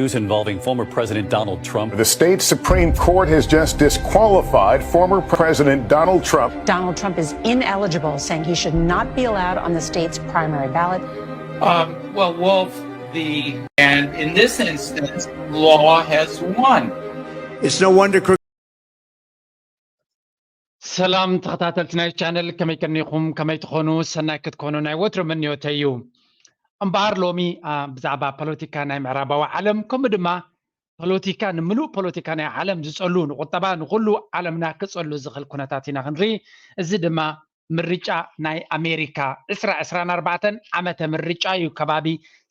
News involving former President Donald Trump. The state Supreme Court has just disqualified former President Donald Trump. Donald Trump is ineligible, saying he should not be allowed on the state's primary ballot. Um, well, Wolf, the and in this instance, law has won. It's no wonder Chris ሰላም ተኸታተልቲ ናይ ቻነል፣ ከመይ ቀኒኹም? ከመይ ትኾኑ? ሰናይ ክትኮኑ ናይ ወትሩ ምንዮተይ እዩ። እምበኣር ሎሚ ብዛዕባ ፖለቲካ ናይ ምዕራባዊ ዓለም፣ ከምኡ ድማ ፖለቲካ፣ ንምሉእ ፖለቲካ ናይ ዓለም ዝጸሉ፣ ንቁጠባ፣ ንኹሉ ዓለምና ክጸሉ ዝኽእል ኩነታት ኢና ክንርኢ። እዚ ድማ ምርጫ ናይ ኣሜሪካ ዕስራ ዕስራን ኣርባዕተን ዓመተ ምርጫ እዩ። ከባቢ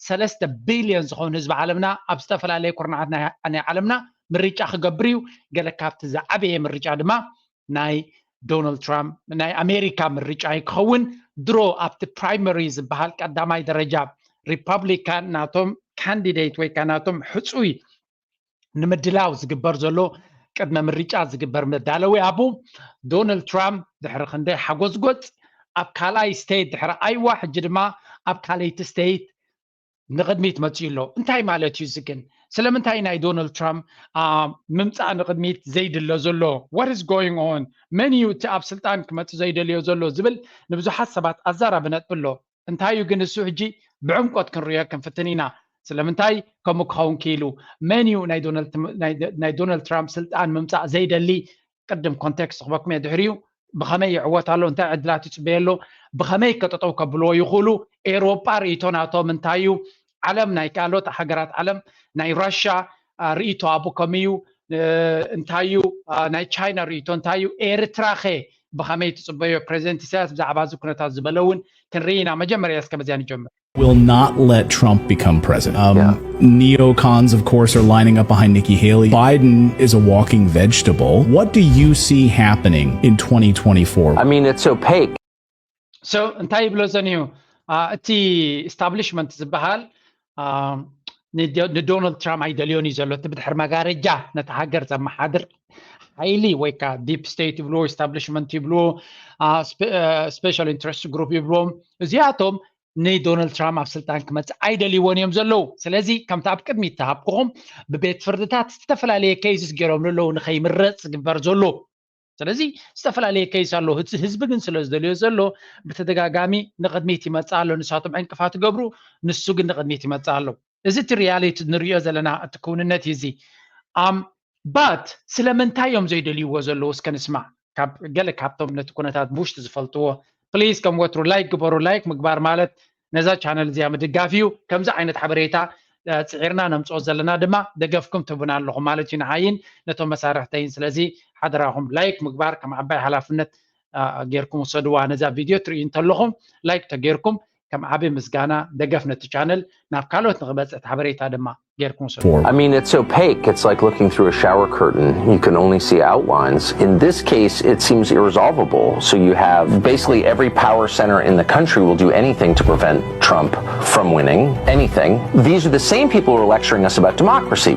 ሰለስተ ቢልዮን ዝኾኑ ህዝቢ ዓለምና ኣብ ዝተፈላለየ ኩርናዓት ናይ ዓለምና ምርጫ ክገብር እዩ። ገለ ካብቲ ዝዓበየ ምርጫ ድማ ናይ ዶናልድ ትራምፕ ናይ ኣሜሪካ ምርጫ እዩ ክኸውን። ድሮ ኣብቲ ፕራይመሪ ዝበሃል ቀዳማይ ደረጃ ሪፓብሊካን ናቶም ካንዲዴት ወይ ከዓ ናቶም ሕፁይ ንምድላው ዝግበር ዘሎ ቅድመ ምርጫ ዝግበር መዳለዊ ኣቡ ዶናልድ ትራምፕ ድሕሪ ክንደይ ሓጎዝጎፅ ኣብ ካልኣይ ስቴት ድሕሪ ኣይዋ ሕጂ ድማ ኣብ ካልኣይቲ ስቴት ንቕድሚት መፅኡ ኣሎ። እንታይ ማለት እዩ እዚ ግን? ስለምንታይ ናይ ዶናልድ ትራምፕ ምምፃእ ንቕድሚት ዘይድሎ ዘሎ? What is going on? መን እዩ እቲ ኣብ ስልጣን ክመፅእ ዘይደልዮ ዘሎ ዝብል ንብዙሓት ሰባት ኣዛራቢ ነጥቢ ኣሎ። እንታይ እዩ ግን እሱ? ሕጂ ብዕምቆት ክንሪኦ ክንፍትን ኢና። ስለምንታይ ከምኡ ክኸውን ክኢሉ? መን እዩ ናይ ዶናልድ ትራምፕ ስልጣን ምምፃእ ዘይደሊ? ቅድም ኮንቴክስት ክበኩም እየ። ድሕሪኡ ብኸመይ ይዕወት ኣሎ? እንታይ ዕድላት ይፅበየ ኣሎ? ብኸመይ ከጠጠው ከብልዎ ይኽእሉ? ኤውሮጳ ርእይቶ ናቶም እንታይ እዩ? ዓለም ናይ ካልኦት ሃገራት ዓለም ናይ ራሻ ርእይቶ ኣብኡ ከመይ እዩ? እንታይ እዩ ናይ ቻይና ርእይቶ እንታይ እዩ? ኤርትራ ኸ ብኸመይ ትፅበዮ? ፕሬዚደንት ኢሳያስ ብዛዕባ እዚ ኩነታት ዝበለ እውን ክንርኢ ኢና። መጀመርያ እስከ በዚያ ንጀምር። Will not let Trump become president. Um, Neocons, of course, are lining up behind Nikki Haley. Biden is a walking vegetable. What do you see happening in twenty twenty-four? I mean, it's opaque. So እንታይ ይብሎ ዘን እዩ? እቲ ኢስታብሊሽመንት ዝበሃል ንዶናልድ ትራምፕ ኣይደልዮን እዩ ዘሎ። እቲ ብድሕሪ መጋረጃ ነቲ ሃገር ዘመሓድር ሓይሊ ወይ ከዓ ዲፕ ስቴት ይብልዎ፣ ኢስታብሊሽመንት ይብልዎ፣ ስፔሻል ኢንትረስት ግሩፕ ይብልዎም፣ እዚኣቶም ንዶናልድ ትራምፕ ኣብ ስልጣን ክመፅእ ኣይደልይዎን እዮም ዘለዉ። ስለዚ ከምቲ ኣብ ቅድሚት ተሃብክኹም ብቤት ፍርድታት ዝተፈላለየ ኬይስስ ገይሮም ዘለዉ ንኸይምረፅ ዝግበር ዘሎ። ስለዚ ዝተፈላለየ ኬይስ ኣሎ። ህዝቢ ግን ስለ ዝደልዮ ዘሎ ብተደጋጋሚ ንቕድሚት ይመፅእ ኣሎ። ንሳቶም ዕንቅፋት ይገብሩ፣ ንሱ ግን ንቕድሚት ይመፅእ ኣሎ። እዚ እቲ ሪያሊቲ ንሪኦ ዘለና እቲ ክውንነት እዩ እዚ። ኣም ባት ስለምንታይ እዮም ዘይደልይዎ ዘለዉ? እስከ ንስማዕ። ካብ ገለ ካብቶም ነቲ ኩነታት ብውሽጢ ዝፈልጥዎ ፕሊዝ ከም ወትሩ ላይክ ግበሩ። ላይክ ምግባር ማለት ነዛ ቻነል እዚኣ ምድጋፍ እዩ። ከምዚ ዓይነት ሓበሬታ ፅዒርና ነምፅኦ ዘለና ድማ ደገፍኩም ትህቡና ኣለኹም ማለት እዩ። ንዓይን ነቶም መሳርሕተይን። ስለዚ ሓደራኹም ላይክ ምግባር ከም ዓባይ ሓላፍነት ጌርኩም ውሰድዋ። ነዛ ቪድዮ ትርእዩ እንተለኹም ላይክ ተጌርኩም ከም ዓቢ ምስጋና ደገፍ ነቲ ቻነል ናብ ካልኦት ንክበፅሕ ሓበሬታ ድማ ጌርኩም ውሰዱ። I mean, it's opaque. It's like looking through a shower curtain. You can only see outlines. In this case, it seems irresolvable. So you have basically every power center in the country will do anything to prevent Trump from winning anything. These are the same people who are lecturing us about democracy.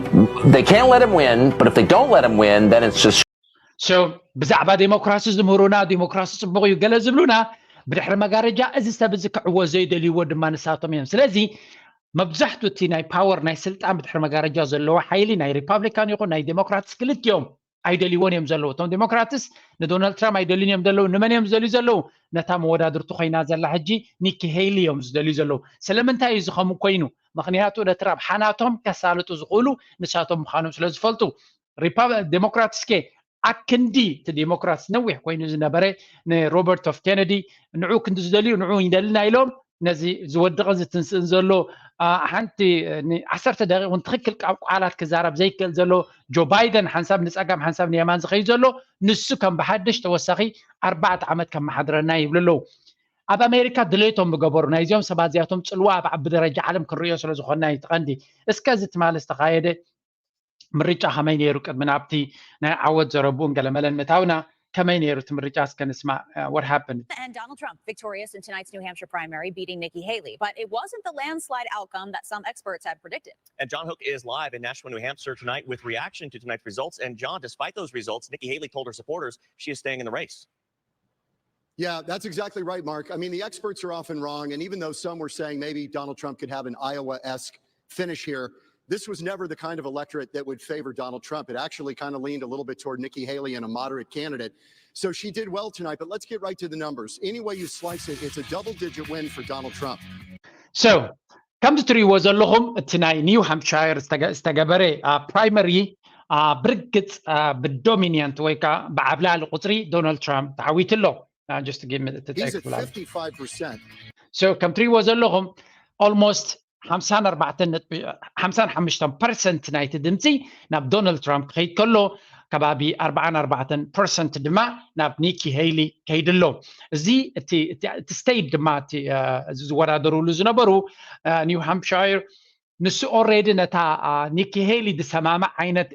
They can't let him win, but if they don't let him win, then it's just So ብዛዕባ ዴሞክራሲ ዝምህሩና፣ ዴሞክራሲ ፅቡቕ እዩ ገለ ዝብሉና፣ ብድሕሪ መጋረጃ እዚ ሰብ እዚ ክዕወት ዘይደልይዎ ድማ ንሳቶም እዮም። ስለዚ መብዛሕቱ እቲ ናይ ፓወር ናይ ስልጣን ብድሕሪ መጋረጃ ዘለዎ ሓይሊ ናይ ሪፓብሊካን ይኹን ናይ ዴሞክራትስ ክልቲኦም ኣይደልይዎን እዮም ዘለዉ። እቶም ዴሞክራትስ ንዶናልድ ትራምፕ ኣይደልዩን እዮም ዘለዉ። ንመን እዮም ዝደልዩ ዘለዉ? ነታ መወዳድርቱ ኮይና ዘላ ሕጂ ኒኪ ሄይሊ እዮም ዝደልዩ ዘለዉ። ስለምንታይ እዩ እዚ ከምኡ ኮይኑ? ምክንያቱ ነቲ ረብሓ ናቶም ከሳልጡ ዝኽእሉ ንሳቶም ምዃኖም ስለ ዝፈልጡ። ዴሞክራትስ ከ ኣክንዲ እቲ ዴሞክራትስ ነዊሕ ኮይኑ ዝነበረ ንሮበርት ኦፍ ኬነዲ ንዑ ክንዲ ዝደልዩ ንዑ ይደልና ኢሎም ነዚ ዝወድቕን ዝትንስእን ዘሎ ሓንቲ ዓሰርተ ደቂቕ እውን ትኽክል ቃላት ክዛረብ ዘይክእል ዘሎ ጆ ባይደን ሓንሳብ ንፀጋም ሓንሳብ ንየማን ዝኸይድ ዘሎ ንሱ ከም ብሓድሽ ተወሳኺ ኣርባዕተ ዓመት ከመሓድረና ይብሉ ኣለዉ። ኣብ ኣሜሪካ ድሌቶም ዝገበሩ ናይዚኦም ሰባት እዚኣቶም ፅልዋ ኣብ ዓቢ ደረጃ ዓለም ክንሪኦ ስለ ዝኾንና እዩ እቲ ቀንዲ። እስከ እዚ ትማሊ ዝተኻየደ ምርጫ ከመይ ነይሩ? ቅድሚ ናብቲ ናይ ዓወት ዘረብኡን ገለመለን ምእታውና ከመይ ነይሩ እቲ ምርጫ እስከ ንስማዕ። What happened? And Donald Trump victorious in tonight's New Hampshire primary, beating Nikki Haley. But it wasn't the landslide outcome that some experts had predicted. And John Hook is live in Nashua, New Hampshire tonight with reaction to tonight's results. And John, despite those results, Nikki Haley told her supporters she is staying in the race. Yeah, that's exactly right, Mark. I mean, the experts are often wrong. And even though some were saying maybe Donald Trump could have an Iowa esque finish here, this was never the kind of electorate that would favor Donald Trump. It actually kind of leaned a little bit toward Nikki Haley and a moderate candidate. So she did well tonight, but let's get right to the numbers. Any way you slice it, it's a double digit win for Donald Trump. So ከምዚ ትሪእዎ ዘለኹም እቲ ናይ ኒው ሃምፕሻየር ዝተገበረ ፕራይመሪ ብርግፅ ብዶሚኒየንት ወይ ከዓ ብዓብላሊ ቁፅሪ ዶናልድ ትራምፕ ተዓዊቱ ኣሎ። He's at fifty-five percent. So ከም ትሪእዎ ዘለኹም almost ሓምሳን ኣርባዕተን ነጥቢ ሓምሳን ሓሙሽተን ፐርሰንት ናይቲ ድምፂ ናብ ዶናልድ ትራምፕ ክኸይድ ከሎ ከባቢ ኣርባዓን ኣርባዕተን ፐርሰንት ድማ ናብ ኒኪ ሄይሊ ከይድ ኣሎ። እዚ እቲ ስቴት ድማ ዝወዳደሩሉ ዝነበሩ ኒው ሃምፕሻየር ንሱ ኦሬዲ ነታ ኒኪ ሄይሊ ዝሰማማዕ ዓይነት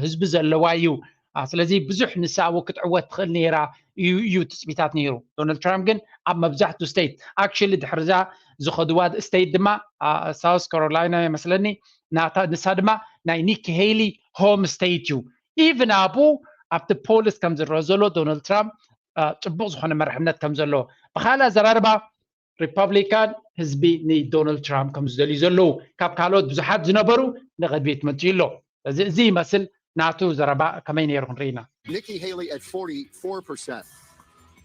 ህዝቢ ዘለዋ እዩ። ስለዚ ብዙሕ ንሳ ኣብኡ ክትዕወት ትኽእል ነይራ እዩ እዩ ትፅቢታት ነይሩ። ዶናልድ ትራምፕ ግን ኣብ መብዛሕትኡ ስቴት actually ድሕርዛ ዝኸድዋ ስቴት ድማ ሳውስ ካሮላይና ይመስለኒ ናታ ንሳ ድማ ናይ ኒኪ ሄይሊ ሆም ስቴት እዩ። ኢቭን ኣብኡ ኣብቲ ፖልስ ከም ዝረአ ዘሎ ዶናልድ ትራምፕ ፅቡቅ ዝኾነ መርሕነት ከም ዘሎ ብካልእ ኣዘራርባ ሪፐብሊካን ህዝቢ ንዶናልድ ትራምፕ ከም ዝደልዩ ዘለዉ ካብ ካልኦት ብዙሓት ዝነበሩ ንቕድሚት መፅኡ ኣሎ። እዚ እዚ ይመስል ናቱ ዘረባ ከመይ ነይሩ ክንርኢ ኢና። Nikki Haley at forty-four percent.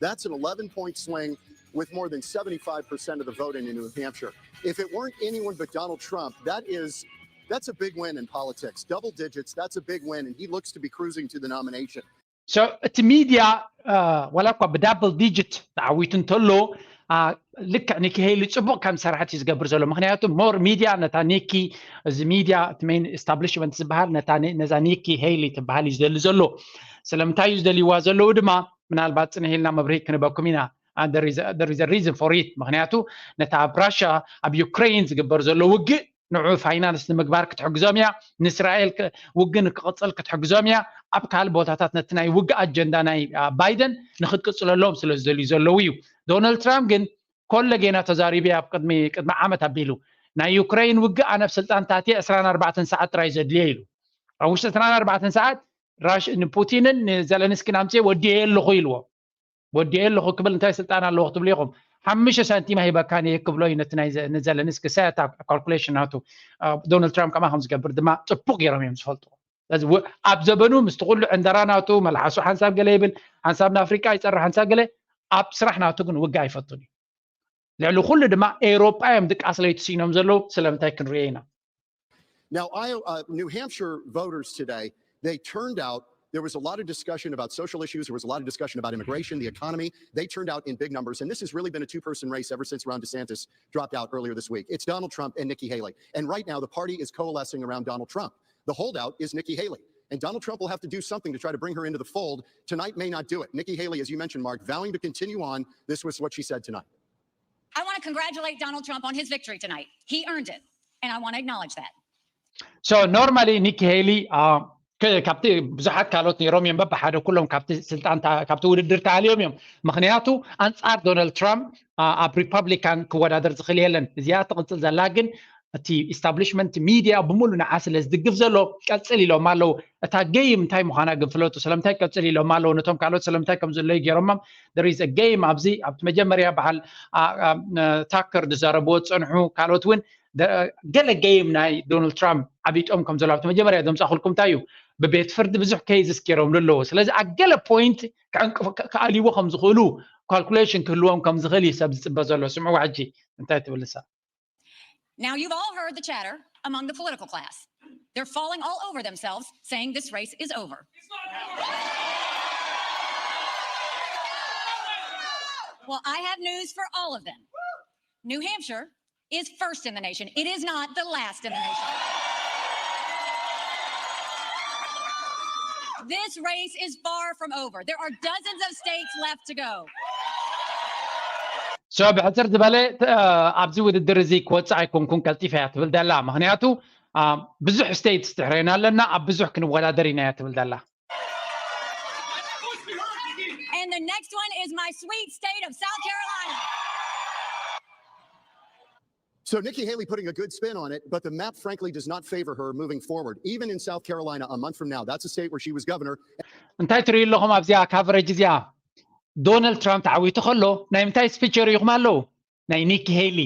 That's an eleven point swing with more than seventy-five percent of the vote in New Hampshire. If it weren't anyone but Donald Trump, that is that's a big win in politics. Double digits, that's a big win, and he looks to be cruising to the nomination. So እቲ ሚድያ ዋላ እኳ ብዳብል ዲጅት ተዓዊቱ እንተሎ ልክዕ ኒኪ ሄይሊ ፅቡቅ ከም ዝሰራሐት እዩ ዝገብር ዘሎ። ምክንያቱ ሞር ሚድያ ነታ ኒኪ እዚ ሚድያ እቲ ሜን ኤስታብሊሽመንት ዝበሃል ነዛ ኒኪ ሄይሊ ትበሃል እዩ ዝደሊ ዘሎ። ስለምንታይ እዩ ዝደልይዋ ዘለዉ ድማ ምናልባት ፅንሕ ኢልና መብርሂ ክንበኩም ኢና። There is a reason for it። ምክንያቱ ነታ ኣብ ራሽያ ኣብ ዩክሬን ዝግበር ዘሎ ውግእ ንዑ ፋይናንስ ንምግባር ክትሕግዞም እያ። ንእስራኤል ውግእ ንክቕፅል ክትሕግዞም እያ። ኣብ ካልእ ቦታታት ነቲ ናይ ውግእ ኣጀንዳ ናይ ባይደን ንክትቅፅለሎም ስለ ዝደልዩ ዘለዉ እዩ። ዶናልድ ትራምፕ ግን ኮለ ጌና ተዛሪቡ ኣብ ቅድሚ ቅድሚ ዓመት ኣቢሉ ናይ ዩክሬን ውግእ ኣነ ኣብ ስልጣን ታትየ ዕስራን ኣርባዕተን ሰዓት ጥራይ ዘድልየ ኢሉ። ኣብ ውሽጢ ዕስራን ኣርባዕተን ሰዓት ንፑቲንን ንዘለንስኪን ኣምፅየ ወዲየ ኣለኹ ኢልዎ። ወዲየ ኣለኹ ክብል እንታይ ስልጣን ኣለዎ ክትብሉ ኢኹም? ሓሙሽተ ሳንቲም ኣይበካን እየ ክብሎ እዩ ነቲ ናይ ንዘለንስኪ ሳያታ ካልኩሌሽን ናቱ። ዶናልድ ትራምፕ ከማ ከም ዝገብር ድማ ፅቡቅ ገይሮም እዮም ዝፈልጡ። ስለዚ ኣብ ዘበኑ ምስቲ ኩሉ ዕንደራ ናቱ መልሓሱ ሓንሳብ ገለ ይብል፣ ሓንሳብ ንኣፍሪቃ ይፀርሕ፣ ሓንሳብ ገለ ኣብ ስራሕ ናቱ ግን ውግእ ኣይፈቱን እዩ። ልዕሊ ኩሉ ድማ ኤውሮጳ እዮም ድቃስ ለይቲ ስኢኖም ዘለዉ። ስለምንታይ ክንሪኦ ኢና። Now, Iowa, uh, New Hampshire voters today, they turned out. There was a lot of discussion about social issues. There was a lot of discussion about immigration, the economy. They turned out in big numbers. And this has really been a two person race ever since Ron DeSantis dropped out earlier this week. It's Donald Trump and Nikki Haley. And right now, the party is coalescing around Donald Trump. The holdout is Nikki Haley. And Donald Trump will have to do something to try to bring her into the fold. Tonight may not do it. Nikki Haley, as you mentioned, Mark, vowing to continue on. This was what she said tonight. I want to congratulate Donald Trump on his victory tonight. He earned it, and I want to acknowledge that. So normally ኒኪ ሄይሊ ካብቲ ብዙሓት ካልኦት ነይሮም እዮም በብሓደ ኩሎም ካብቲ ስልጣን ካብቲ ውድድር ተኣልዮም እዮም። ምክንያቱ ኣንፃር ዶናልድ ትራምፕ ኣብ ሪፐብሊካን ክወዳደር ዝኽእል የለን። እዚኣ ትቕፅል ዘላ ግን እቲ ኢስታብሊሽመንት ሚድያ ብምሉ ንዓ ስለ ዝድግፍ ዘሎ ቀፅል ኢሎም ኣለዉ። እታ ገይም እንታይ ምዃና ግን ፍለጡ። ስለምንታይ ቀፅል ኢሎም ኣለዉ? ነቶም ካልኦት ስለምንታይ ከም ዘለዩ ገይሮሞም። There is a game ኣብዚ ኣብቲ መጀመርያ በዓል ታከር ዝዛረብዎ ዝፀንሑ ካልኦት እውን ገለ ገይም ናይ ዶናልድ ትራምፕ ዓቢጦም ከም ዘሎ ኣብቲ መጀመርያ ዘምፃእኩልኩም እንታይ እዩ ብቤት ፍርዲ ብዙሕ ኬዝስ ገይሮም ኣለዎ። ስለዚ ኣብ ገለ ፖይንት ክዕንቅፎ ክኣልይዎ ከም ዝኽእሉ ካልኩሌሽን ክህልዎም ከም ዝኽእል እዩ ሰብ ዝፅበ ዘሎ። ስምዕዋ ሕጂ እንታይ ትብል ንሳ? Now, you've all heard the chatter among the political class. They're falling all over themselves saying this race is over. Well, I have news for all of them. New Hampshire is first in the nation. It is not the last in the nation. This race is far from over. There are dozens of states left to go. So ብሕፅር ዝበለ ኣብዚ ውድድር እዚ ክወፅእ ኣይኮንኩን ቀልጢፈ እያ ትብል ዘላ። ምክንያቱ ብዙሕ ስቴትስ ድሕሬና ኣለና፣ ኣብ ብዙሕ ክንወዳደር ኢና እያ ትብል ዘላ። And the next one is my sweet state of South Carolina. So Nikki Haley putting a good spin on it, but the map frankly does not favor her moving forward. Even in South Carolina a month from now, that's a state where she was governor. እንታይ ትርእዩ ኣለኹም ኣብዚኣ ካቨሬጅ እዚኣ? ዶናልድ ትራምፕ ተዓዊቱ ከሎ ናይ ምንታይ ስፒች የርእይኹም ኣለዉ? ናይ ኒኪ ሄሊ።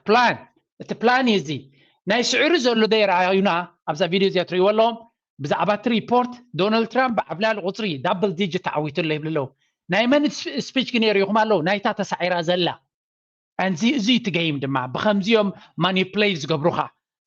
Plan። እቲ ፕላን እዩ እዚ። ናይ ስዕሪ ዘሎ ደይረኣዩና ኣብዛ ቪድዮ እዚኣ ትርእይዎ ኣለዎም። ብዛዕባ እቲ ሪፖርት ዶናልድ ትራምፕ ብዓብላሊ ቁፅሪ ዳብል ዲጅት ተዓዊቱ ኣሎ ይብሉ ኣለዉ። ናይ መን ስፒች ግን የርእይኹም ኣለዉ? ናይታ ተሳዒራ ዘላ። እዚ እዚ እቲ ገይም ድማ ብከምዚኦም ማኒፕሌት ዝገብሩኻ።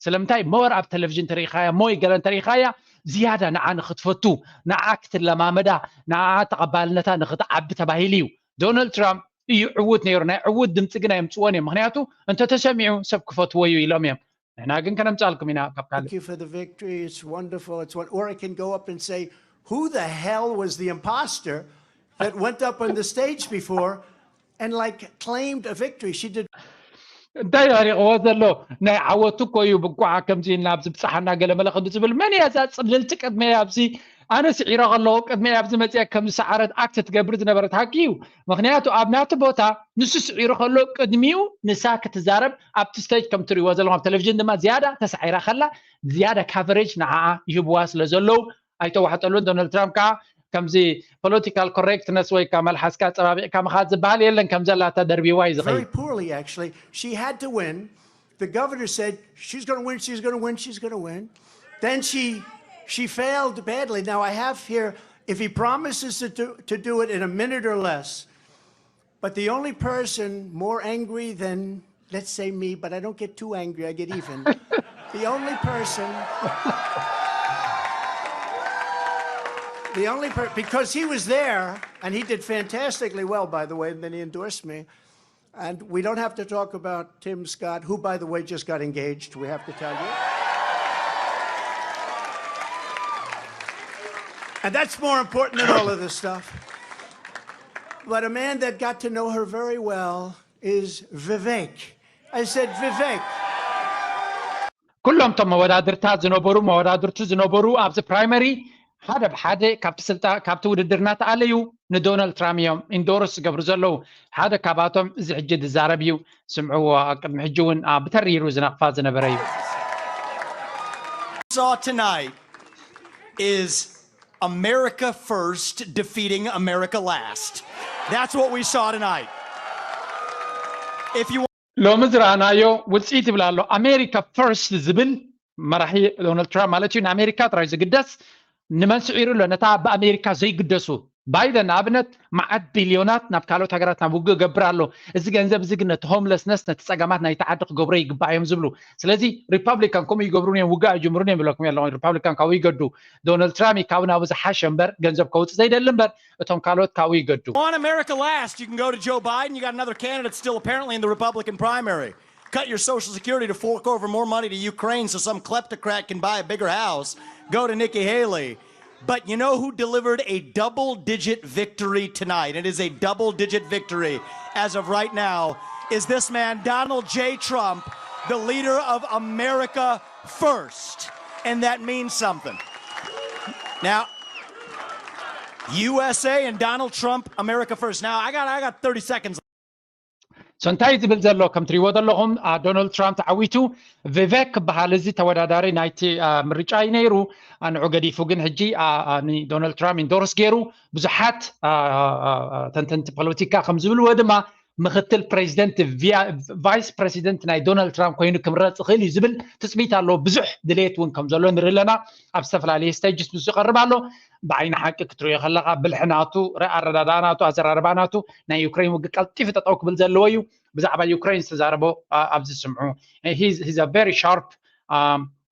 ስለምንታይ ሞር ኣብ ቴሌቪዥን ተሪኢኻያ ሞይ ገለ እንተሪኢኻያ ዝያዳ ንዓ ንክትፈቱ ንዓ ክትለማመዳ ንዓ ተቐባልነታ ንክትዓቢ ተባሂሉ እዩ። ዶናልድ ትራምፕ እዩ ዕዉት ነይሩ። ናይ ዕዉት ድምፂ ግን ኣየምፅዎን እዮም። ምክንያቱ እንተተሰሚዑ ሰብ ክፈትዎ እዩ ኢሎም እዮም። ንሕና ግን ከነምፃልኩም ኢና ካብ ካልእ። Thank you for the victory. It's wonderful. It's what, or I can go up and say, who the hell was the imposter that went up on the stage before and like claimed a victory? She did. እንታይ ኣሪቕዎ ዘሎ ናይ ዓወቱ እኮ እዩ። ብኳዓ ከምዚ ናብ ዝብፅሓና ገለመለ ክንዲ ዝብል መን እያ እዛ ፅልልቲ ቅድመይ ኣብዚ ኣነ ስዒረ ከለዎ ቅድመይ ኣብዚ መፅያ ከም ዝሰዓረት ኣክት ትገብር ዝነበረት ሓቂ እዩ። ምክንያቱ ኣብ ናቱ ቦታ ንሱ ስዒሩ ከሎ ቅድሚኡ ንሳ ክትዛረብ ኣብቲ ስቴጅ ከም ትሪእዎ ዘለኹም ኣብ ቴሌቪዥን ድማ ዝያዳ ተሳዒራ ከላ ዝያዳ ካቨሬጅ ንዓኣ ይህብዋ ስለ ዘለዉ ኣይተዋሕጠሉን። ዶናልድ ትራምፕ ከዓ ከምዚ ፖለቲካል ኮሬክትነስ ወይ ከዓ መልሓስካ ፀባቢቕካ ምኻድ ዝበሃል የለን። ከም ዘላታ ደርቢዋ እዩ ዝኸይድ። Very poorly, actually. She had to win. The governor said she's going to win, she's going to win, she's going to win. Then she she failed badly. Now I have here, if he promises to do, to do it in a minute or less, but the only person more angry than, let's say, me, but I don't get too angry, I get even. The only person, the only per, because he was there and he did fantastically well, by the way, and then he endorsed me. And we don't have to talk about Tim Scott, who, by the way, just got engaged, we have to tell you. And that's more important than all of this stuff. But a man that got to know her very well is Vivek. I said, Vivek. ኩሎም እቶም መወዳድርታት ዝነበሩ መወዳድርቲ ዝነበሩ ኣብዚ ፕራይመሪ ሓደ ብሓደ ካብቲ ስልጣ ካብቲ ውድድር እናተኣለዩ ንዶናልድ ትራምፕ እዮም ኢንዶርስ ዝገብሩ ዘለዉ። ሓደ ካብኣቶም እዚ ሕጂ ዝዛረብ እዩ። ስምዕዎ። ኣብ ቅድሚ ሕጂ እውን ብተሪሩ ዝነቕፋ ዝነበረ እዩ። Saw tonight is America first defeating America last. That's what we saw tonight. If you ሎሚ ዝረኣናዮ ውፅኢት ይብል ኣሎ። ኣሜሪካ ፈርስት ዝብል መራሒ ዶናልድ ትራምፕ ማለት እዩ። ንኣሜሪካ ጥራይ ዝግደስ ንመን ስዒሩ ኣሎ? ነታ ብኣሜሪካ ዘይግደሱ ባይደን ንኣብነት መዓት ቢልዮናት ናብ ካልኦት ሃገራት ናብ ውግእ ገብር ኣሎ። እዚ ገንዘብ እዚ ግን ነቲ ሆምለስነስ ነቲ ፀገማት ናይቲ ዓዲ ክገብሮ ይግባእ እዮም ዝብሉ። ስለዚ ሪፓብሊካን ከምኡ ይገብሩን እዮም፣ ውግእ ኣይጅምሩን እዮም ይብለኩም ኣለኹ። ሪፓብሊካን ካብኡ ይገዱ። ዶናልድ ትራምፕ ካብኡ ናብኡ ዝሓሸ እምበር ገንዘብ ከውፅእ ዘይደሊ እምበር እቶም ካልኦት ካብኡ ይገዱ። want America last, you can go to Joe Biden. You got another candidate still apparently in the Republican primary. Cut your Social Security to fork over more money to Ukraine so some kleptocrat can buy a bigger house. Go to Nikki Haley. But you know who delivered a double digit victory tonight? It is a double digit victory as of right now. Is this man, Donald J. Trump, the leader of America first? And that means something. Now, U S A and Donald Trump, America first. Now, I got I got thirty seconds. So እንታይ ዝብል ዘሎ ከም ትሪእዎ ዘለኹም ዶናልድ ትራምፕ ተዓዊቱ። ቪቬክ ክበሃል እዚ ተወዳዳሪ ናይቲ ምርጫ እዩ ነይሩ። ንዑ ገዲፉ ግን ሕጂ ንዶናልድ ትራምፕ ኢንዶርስ ገይሩ። ብዙሓት ተንተንቲ ፖለቲካ ከም ዝብልዎ ድማ ምክትል ፕሬዚደንት ቫይስ ፕሬዚደንት ናይ ዶናልድ ትራምፕ ኮይኑ ክምረፅ ይኽእል እዩ ዝብል ትፅቢት ኣለዎ። ብዙሕ ድሌት እውን ከም ዘሎ ንርኢ ኣለና። ኣብ ዝተፈላለየ ስቴጅስ ምስ ይቐርብ ኣሎ። ብዓይኒ ሓቂ ክትሪኦ ከለካ ብልሒ ናቱ ኣረዳድኣ ናቱ ኣዘራርባ ናቱ ናይ ዩክሬን ውግእ ቀልጢፉ ጠጠው ክብል ዘለዎ እዩ። ብዛዕባ ዩክሬን ዝተዛረቦ ኣብዚ ስምዑ። He's a very sharp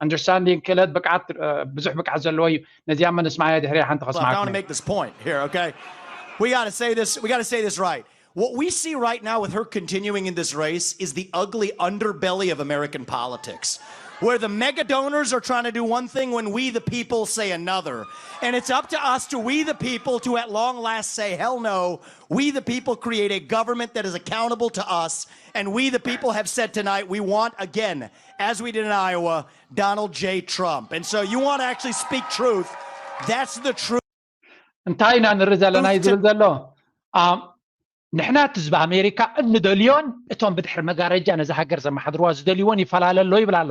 understanding ክእለት ብቅዓት ብዙሕ ብቅዓት ዘለዎ እዩ። ነዚኣ መን እስማያ ድሕሪ ሓንቲ Look, I want to ከስማዕኩም። Make this point here, okay? We got to say this. We got to say this right. What we see right now with her continuing in this race is the ugly underbelly of American politics, where the mega donors are trying to do one thing when we, the people, say another. And it's up to us, to we, the people, to at long last say, hell no. We, the people, create a government that is accountable to us. And we, the people, have said tonight we want, again, as we did in Iowa, Donald J. Trump. And so you want to actually speak truth. That's the truth. እንታይ ኢና ንርኢ ዘለና እዩ ዝብል ዘሎ? ንሕና እቲ ህዝቢ ኣሜሪካ እንደልዮን እቶም ብድሕሪ መጋረጃ ነዚ ሃገር ዘመሓድርዋ ዝደልይዎን ይፈላለ ኣሎ ይብል ኣሎ።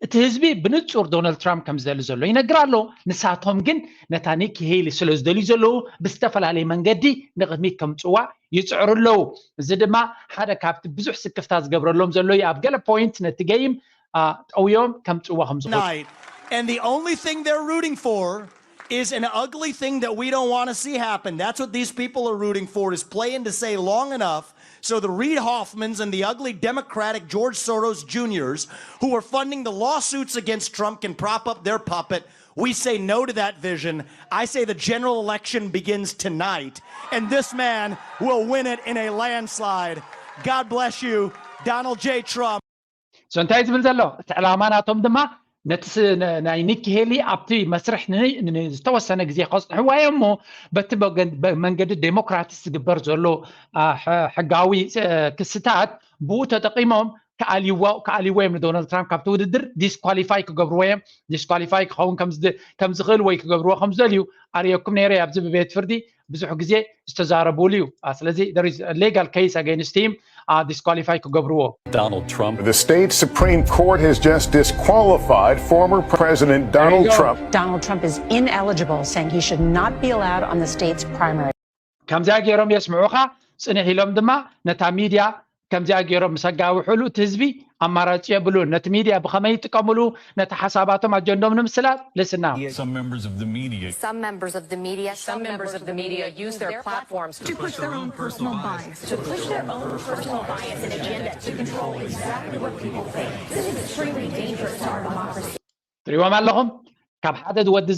እቲ ህዝቢ ብንፁር ዶናልድ ትራምፕ ከም ዝደሊ ዘሎ ይነግር ኣሎ። ንሳቶም ግን ነታ ኒኪ ሄሊ ስለ ዝደልዩ ዘለዉ ብዝተፈላለየ መንገዲ ንቕድሚት ከምፅዋ ይፅዕሩ ኣለዉ። እዚ ድማ ሓደ ካብቲ ብዙሕ ስክፍታ ዝገብረሎም ዘሎ እዩ። ኣብ ገለ ፖይንት ነቲ ገይም ጠውዮም ከምፅዎ ከምዝኽእሉ night. And the only thing they're rooting for is an ugly thing that we don't want to see happen. That's what these people are rooting for, is playing to say long enough so the Reid Hoffmans and the ugly Democratic George Soros Juniors who are funding the lawsuits against Trump can prop up their puppet. We say no to that vision. I say the general election begins tonight, and this man will win it in a landslide. God bless you, Donald J. Trump. So እንታይ ዝብል ዘሎ እቲ ዕላማ ናቶም ድማ ነቲ ናይ ኒኪ ሄሊ ኣብቲ መስርሕ ዝተወሰነ ግዜ ከፅንሕዋ እዮም እሞ በቲ መንገዲ ዴሞክራትስ ዝግበር ዘሎ ሕጋዊ ክስታት ብኡ ተጠቂሞም ክኣልይዎ እዮም ንዶናልድ ትራምፕ ካብቲ ውድድር ዲስኳሊፋይ ክገብርዎ እዮም። ዲስኳሊፋይ ክኸውን ከምዝኽእል ወይ ክገብርዎ ከምዝደልዩ ኣርእየኩም ነይረ ኣብዚ ብቤት ፍርዲ ብዙሕ ግዜ ዝተዛረቡሉ እዩ። ስለዚ ሌጋል ኬስ ኣገይንስት ሂም ዲስኳሊፋይ ክገብርዎ። The state Supreme Court has just disqualified former President Donald Trump. Donald Trump is ineligible, saying he should not be allowed on the state's primary. ከምዚኣ ገይሮም የስምዑኻ ፅንሕ ኢሎም ድማ ነታ ሚድያ ከምዚኣ ገይሮም ምስ ኣጋውሕሉ እቲ ህዝቢ ኣማራፂ የብሉን። ነቲ ሚድያ ብኸመይ ይጥቀምሉ ነቲ ሓሳባቶም ኣጀንዶም ንምስላጥ ልስና Some members of the media. Some members of the media. Some members of the media use their platforms to push their own personal bias. To push their own personal bias and agenda to control exactly what people think. This is extremely dangerous to our democracy. ትሪእዎም ኣለኹም ካብ ሓደ ወዲ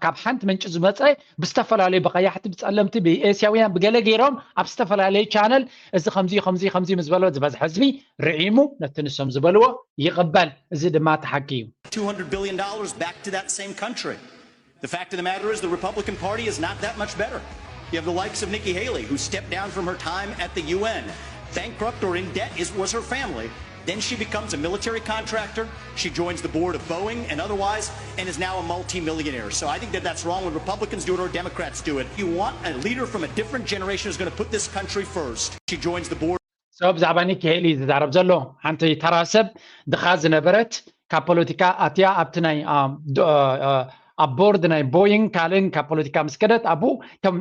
ካብ ሓንቲ ምንጪ ዝመፀ ብዝተፈላለዩ ብቀያሕቲ ብፀለምቲ ብኤስያውያን ብገለ ገይሮም ኣብ ዝተፈላለዩ ቻነል እዚ ከምዚ ከምዚ ከምዚ ምስ በሎ ዝበዝሐ ህዝቢ ርዒሙ ነቲ ንሶም ዝበልዎ ይቕበል። እዚ ድማ እቲ ሓቂ እዩ። two hundred billion dollars back to that same country. The fact of the matter is the Republican Party is not that much better. You have the likes of Nikki Haley, who stepped down from her time at the U N. Bankrupt or in debt is, was her family. Then she becomes a military contractor. She joins the board of Boeing and otherwise, and is now a multimillionaire. So I think that that's wrong when Republicans do it or Democrats do it. You want a leader from a different generation who's going to put this country first. She joins the board. So ብዛዕባ ኒኪ ሄሊ ዝዛረብ ዘሎ ሓንቲ ተራ ሰብ ድኻ ዝነበረት ካብ ፖለቲካ ኣትያ ኣብቲ ናይ ኣብ ቦርድ ናይ ቦይንግ ካልእን ካብ ፖለቲካ ምስ ከደት ኣብኡ ከም